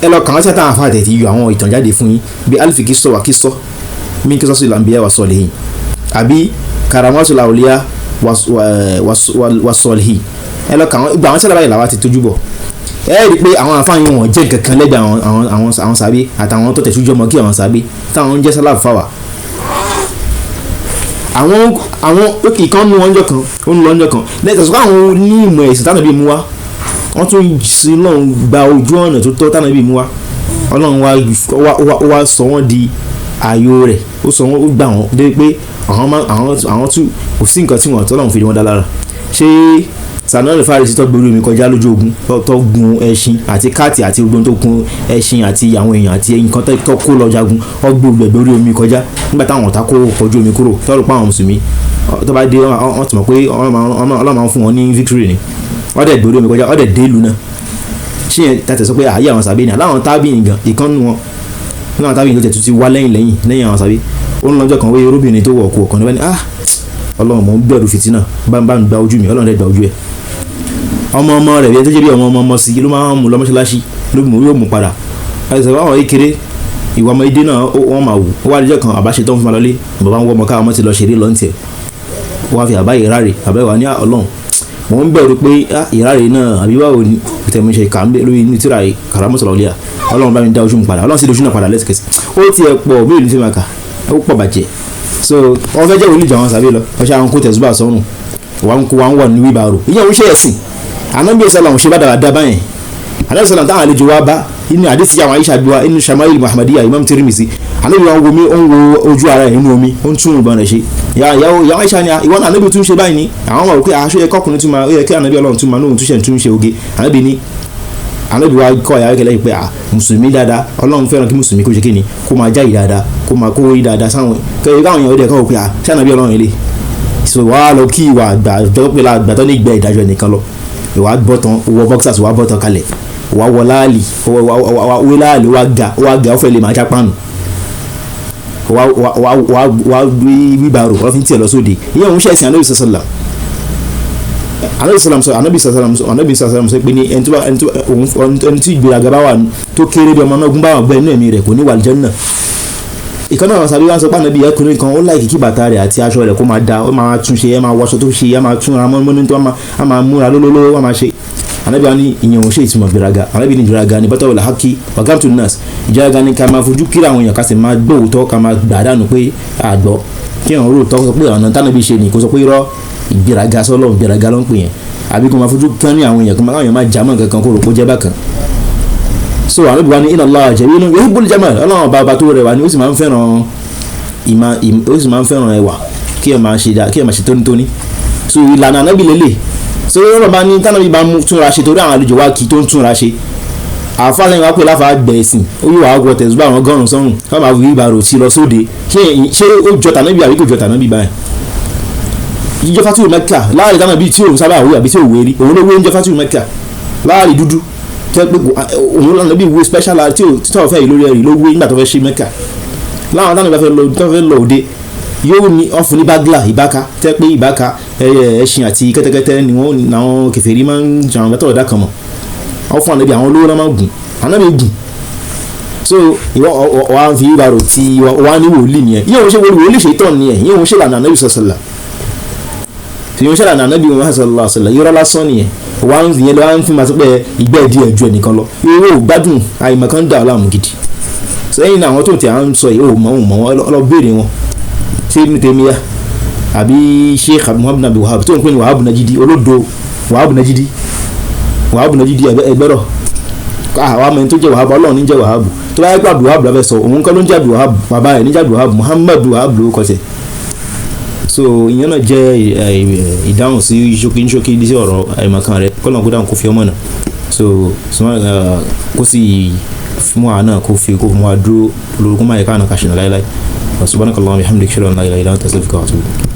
ẹ lọ ka àwọn tíra táwọn afáàtẹ̀ ti yọ àwọn ìtàn jáde fún yín bí alifi kí sọ wà kí sọ mí kí sọ sí al-anbiya wa salihin àbí karamatul awliya wa salihin, ẹ lọ ka àwọn ìgbà àwọn tíra báyìí làwa ti tójú bọ̀. Ẹ rí i pé àwọn àfáàyàn wọn jẹ́ kankan lẹ́gbẹ̀ẹ́ àwọn sàbí àtàwọn tó tẹ̀síjú ọmọ kí àwọn sàbí táwọn ń jẹ́ sálàfù fáwà. Àwọn ìkan nu ọjọ́ kan ó ń lọ ọjọ́ kan lẹ́yìn tó àwọn ní ìmọ̀ ẹ̀sìn tánà bíi mú wá, wọ́n tún sí lọ́n gba ojú ọ̀nà tó tọ́ tánà bíi mú wá, Ọlọ́run wá sọ wọ́n di ààyò rẹ̀, ó sọ wọ́n, ó gbà wọ́n débi pé àwọn tún kò sí nǹkan tí wọ́n tọ́lọ́run fi wọn dá lára. Ṣé Salman Farisi tó gbórí omi kọjá lójú ogun tó gun ẹṣin àti káàtì àti ogun tó gun ẹṣin àti àwọn èèyàn àti nǹkan tó kó lọ jagun, ó gbé gbórí omi kọjá nígbà táwọn ọ̀tá kó kọjú omi kúrò tọ́rọ pa àwọn mùsùlùmí tó bá dé wọ́n ti mọ̀ pé Ọlọ́run máa ń fún wọn ní victory ni, wọ́n dẹ̀ gbórí omi kọjá, wọ́n dẹ̀ dé ìlú náà. Ṣé yẹn tàtẹ̀ sọ pé àyè àwọn sàbẹ̀ ni aláwọn tábìlì gan ìkànnù wọn láwọn tábìlì tó tẹ̀ tún ti wá lẹ́yìn lẹ́yìn lẹ́yìn àwọn sàbẹ̀, ó ń lọ́jọ́ kan wé irúbìnrin tó wọ̀ ọkọ̀ ọ̀kan níbẹ̀ ni ah Ọlọ́run mò ń bẹ̀rù fìtínà bá ń gba ojú mi, Ọlọ́run dẹ̀ gba ojú ẹ̀. Ọmọ ọmọ rẹ̀ bí ẹni tó jẹ́ bí ọmọ ọmọ ọmọ sí ló máa ń mú lọ mọ́ṣáláṣí ló mú yóò mú padà. Ẹsẹ̀ báwọn kékeré ìwà ọmọ ìdí náà wọ́n máa wù ó wá lọ́jọ́ kan àbáṣe tó ń fún ma lọlé, bàbá ń wọ́ ọmọ káwọn ọmọ ti lọ ṣeré lọ́ntì ẹ̀, wọ́n á fi àbá ìráre àbá ìwà ní Ọlọ́run mò ń bẹ̀rù pé ìráre náà àbí báwo ni tẹ̀mí ṣe kà ń bẹ lórí tíra Karamatul Awliya, Ọlọ́run bá mi dá ojú mi padà, Ọlọ́run sì dojú náà padà lẹ́sẹ̀kẹsẹ̀. Ó tiẹ̀ pọ̀ bí ìlú fi máa kà ó pọ̀ bàjẹ́. So wọ́n fẹ́ jẹ́ wòlíì ju àwọn sàbí lọ, wọ́n ṣe àwọn kó tẹ̀síbà sọ́run wọ́n kó wọn wà ní wíbàrò ìyẹn òun ṣe ẹ̀sìn. Ànábì sàlám ṣe bá dáadáa báyẹn, Ànábì sàlám táwọn àlejò wa bá inú àdìsí àwọn Aisha gbé wa inú Shama'il Muhammadiyya Imam Tirmidhi, Ànábì wa ń wo omi, ó ń wo ojú ara ẹ̀ nínú omi, ó ń tún ìbọn rẹ̀ ṣe. Ìyá Aisha ni ìwọ náà Ànábì tún ṣe báyìí ni, àwọn ọmọ òkè aṣọ yẹ kọkùnrin tún máa ó yẹ kí Ànábì Ọlọ́run tún máa lóhun túnṣe tún ṣe oge. Ànábì ni Ànábì wa kọ́ ìyá kẹlẹ́ pé à mùsùlùmí dáadáa Ọlọ́run fẹ́ràn kí mùsùlùmí kó ṣe kí ni kó máa jáì dáadáa kó máa kó rí dáadáa sáwọn kẹ́kẹ́ káwọn èèyàn ó dẹ̀ kọ́ pé à ṣé Ànábì Ọlọ́run ilé so wàá lọ kí ìwà àgbà tó pé la àgbà tó ní gbẹ ìdájọ́ ẹnìkan lọ, ìwà bọ́tàn wọ boxers wà bọ́tàn kalẹ̀ wà wọ láàlì wà wé láàlì wà ga wà ga ó fẹ́ lè máa já páànù wà wà wà wíbàrò wọ́n fi ń tiẹ̀ lọ sóde ìyẹn òun ṣẹ̀sìn Ànábì sọ́sọ́là. Anabi salam sọ, anabi salam sọ, anabi salam sọ pé ní ẹni tó bá ẹni tó òun ẹni tí ìgbéraga bá wà tó kéré bí ọmọ náà gún bá wà bẹ́ẹ̀ inú ẹ̀mí rẹ̀ kò ní wà àlùjánnà. Ìkan náà sàbí wá sọ pé anabi ẹkùnrin kan ó láìkí kí bàtà rẹ̀ àti aṣọ rẹ̀ kó máa da, ó máa tún ṣe, ẹ máa wọṣọ tó ṣe, ẹ máa tún ra mọ́nmọ́ní tó á máa múra lólóló, á máa ṣe. Anabi wa ní ìyẹn òun ṣe ìtumọ̀ ìgbéraga. Anabi ní ìgbéraga ní bàtà wọlé haki wàgàmtù nas, ìgbéraga ní ká máa fojú kíra àwọn èèyàn, ká sì máa gbọ́ òótọ́, ká máa gbà dànù pé àgbọ̀ kí àwọn olóòótọ́ sọ pé ọ̀nà tánàbí ṣe ni kó sọ pé irọ́, ìgbéraga sọ́lọ́, ìgbéraga ló ń pè yẹn. Àbí kó máa fojú kán ní àwọn èèyàn, kó máa káwọn èèyàn máa jámọ́ nǹkan kan kó rò kó jẹ́ bákan. So Ànábì wa ní inna Allaha jamilun yuhibbul jamal, Ọlọ́run ọba ọba tó rẹwà ni, ó sì máa ń fẹ́ràn ìmá, ó sì máa ń fẹ́ràn ẹwà, kí ẹ máa ṣe dá, kí ẹ máa ṣe tónítóní. So ìlànà Ànábì lélẹ̀. So Ọlọ́run bá ní tánàbí bá mú túnra ṣe torí àwọn àlejò wa kì í tó ń túnra ṣe. Àfa lẹ́yìn wá pé láfa gbẹ̀sìn, ó yóò wá wọ tẹ̀síwá àwọn ọgọ́rùn-ún sọ́run, ká máa wí ìbàrò tí lọ sóde. Ṣé ó jọ tànábì àbí kò jọ tànábì báyìí? Jíjọ Fatihu Mẹ́kà láàrin tànábì tí òun sábà wí àbí tí òun wérí, òun ló wé oúnjẹ Fatihu Mẹ́kà láàrin dúdú tẹ́ pé òun lànà bí wé special tí ò tọ́ fẹ́ yìí lórí ẹ̀rí ló wé nígbà tó fẹ́ ṣe Mẹ́kà. Láwọn tànábì bá fẹ́ lọ, tó fẹ́ lọ òde, yóò ní ọ̀fun ní bagla ìbáka, tẹ́ pé ìbáka ẹṣin àti kẹ́tẹ́kẹ́tẹ́ ni wọ́n làwọn kèfèrí máa ń jàǹdà àwọn bàtà ọ̀dà kan mọ̀. Wọ́n fún ànábì àwọn olówó náà máa ń gùn, ànábì gùn. So ìwọ wa fi ìbàrò tí wa ní wòlíì nìyẹn, yíyan òun ṣe wòlíì, wòlíì ṣe tán nìyẹn, yíyan òun ṣe lànà ànábì sọ̀sọ̀là, yíyan òun ṣe lànà ànábì wọn sọ̀là sọ̀là, irọ́ lásán nìyẹn. Wa ń yẹn lọ wa ń fi máa sọ pé ìgbẹ́ díẹ̀ ju ẹnìkan lọ, owó ò gbádùn, àìmọ̀ kan dà láàmú gidi. Sẹ́yìn náà àwọn tó ti à ń sọ yìí ò mọ̀, ò mọ̀ wọn, lọ béèrè wọn. Ṣé Ibn Taymiyyah àbí Sheikh Muhammad Abdul Wahab tó ń pè ní Wahab Najidi, olódo Wahab Najidi, Wahab Najidi ẹgbẹ́rọ̀ àwọn ọmọ ẹni tó jẹ́ Wahab, Ọlọ́run ní jẹ́ Wahab. Tó bá yẹ pé Abdul Wahab la fẹ́ sọ, òun kọ́ ló ń jẹ́ Abdul Wahab, bàbá rẹ̀ ní jẹ́ Abdul Wahab, Muhammad Wahab ló kọ́ tẹ̀. So ìyẹn náà jẹ́ ìdáhùn sí ṣókí ṣókí sí ọ̀rọ̀ àìmọ̀kan rẹ̀, kọ́nà kó dáhùn kó fi ọmọ náà. So kó sì fún wa náà, kó fi kó fún wa dúró lórúkọ máa yẹ káàná kàṣìnà láéláé. Subhanakallahumma wa bihamdika ashhadu an la ilaha illa anta astaghfiruka wa atubu ilayk.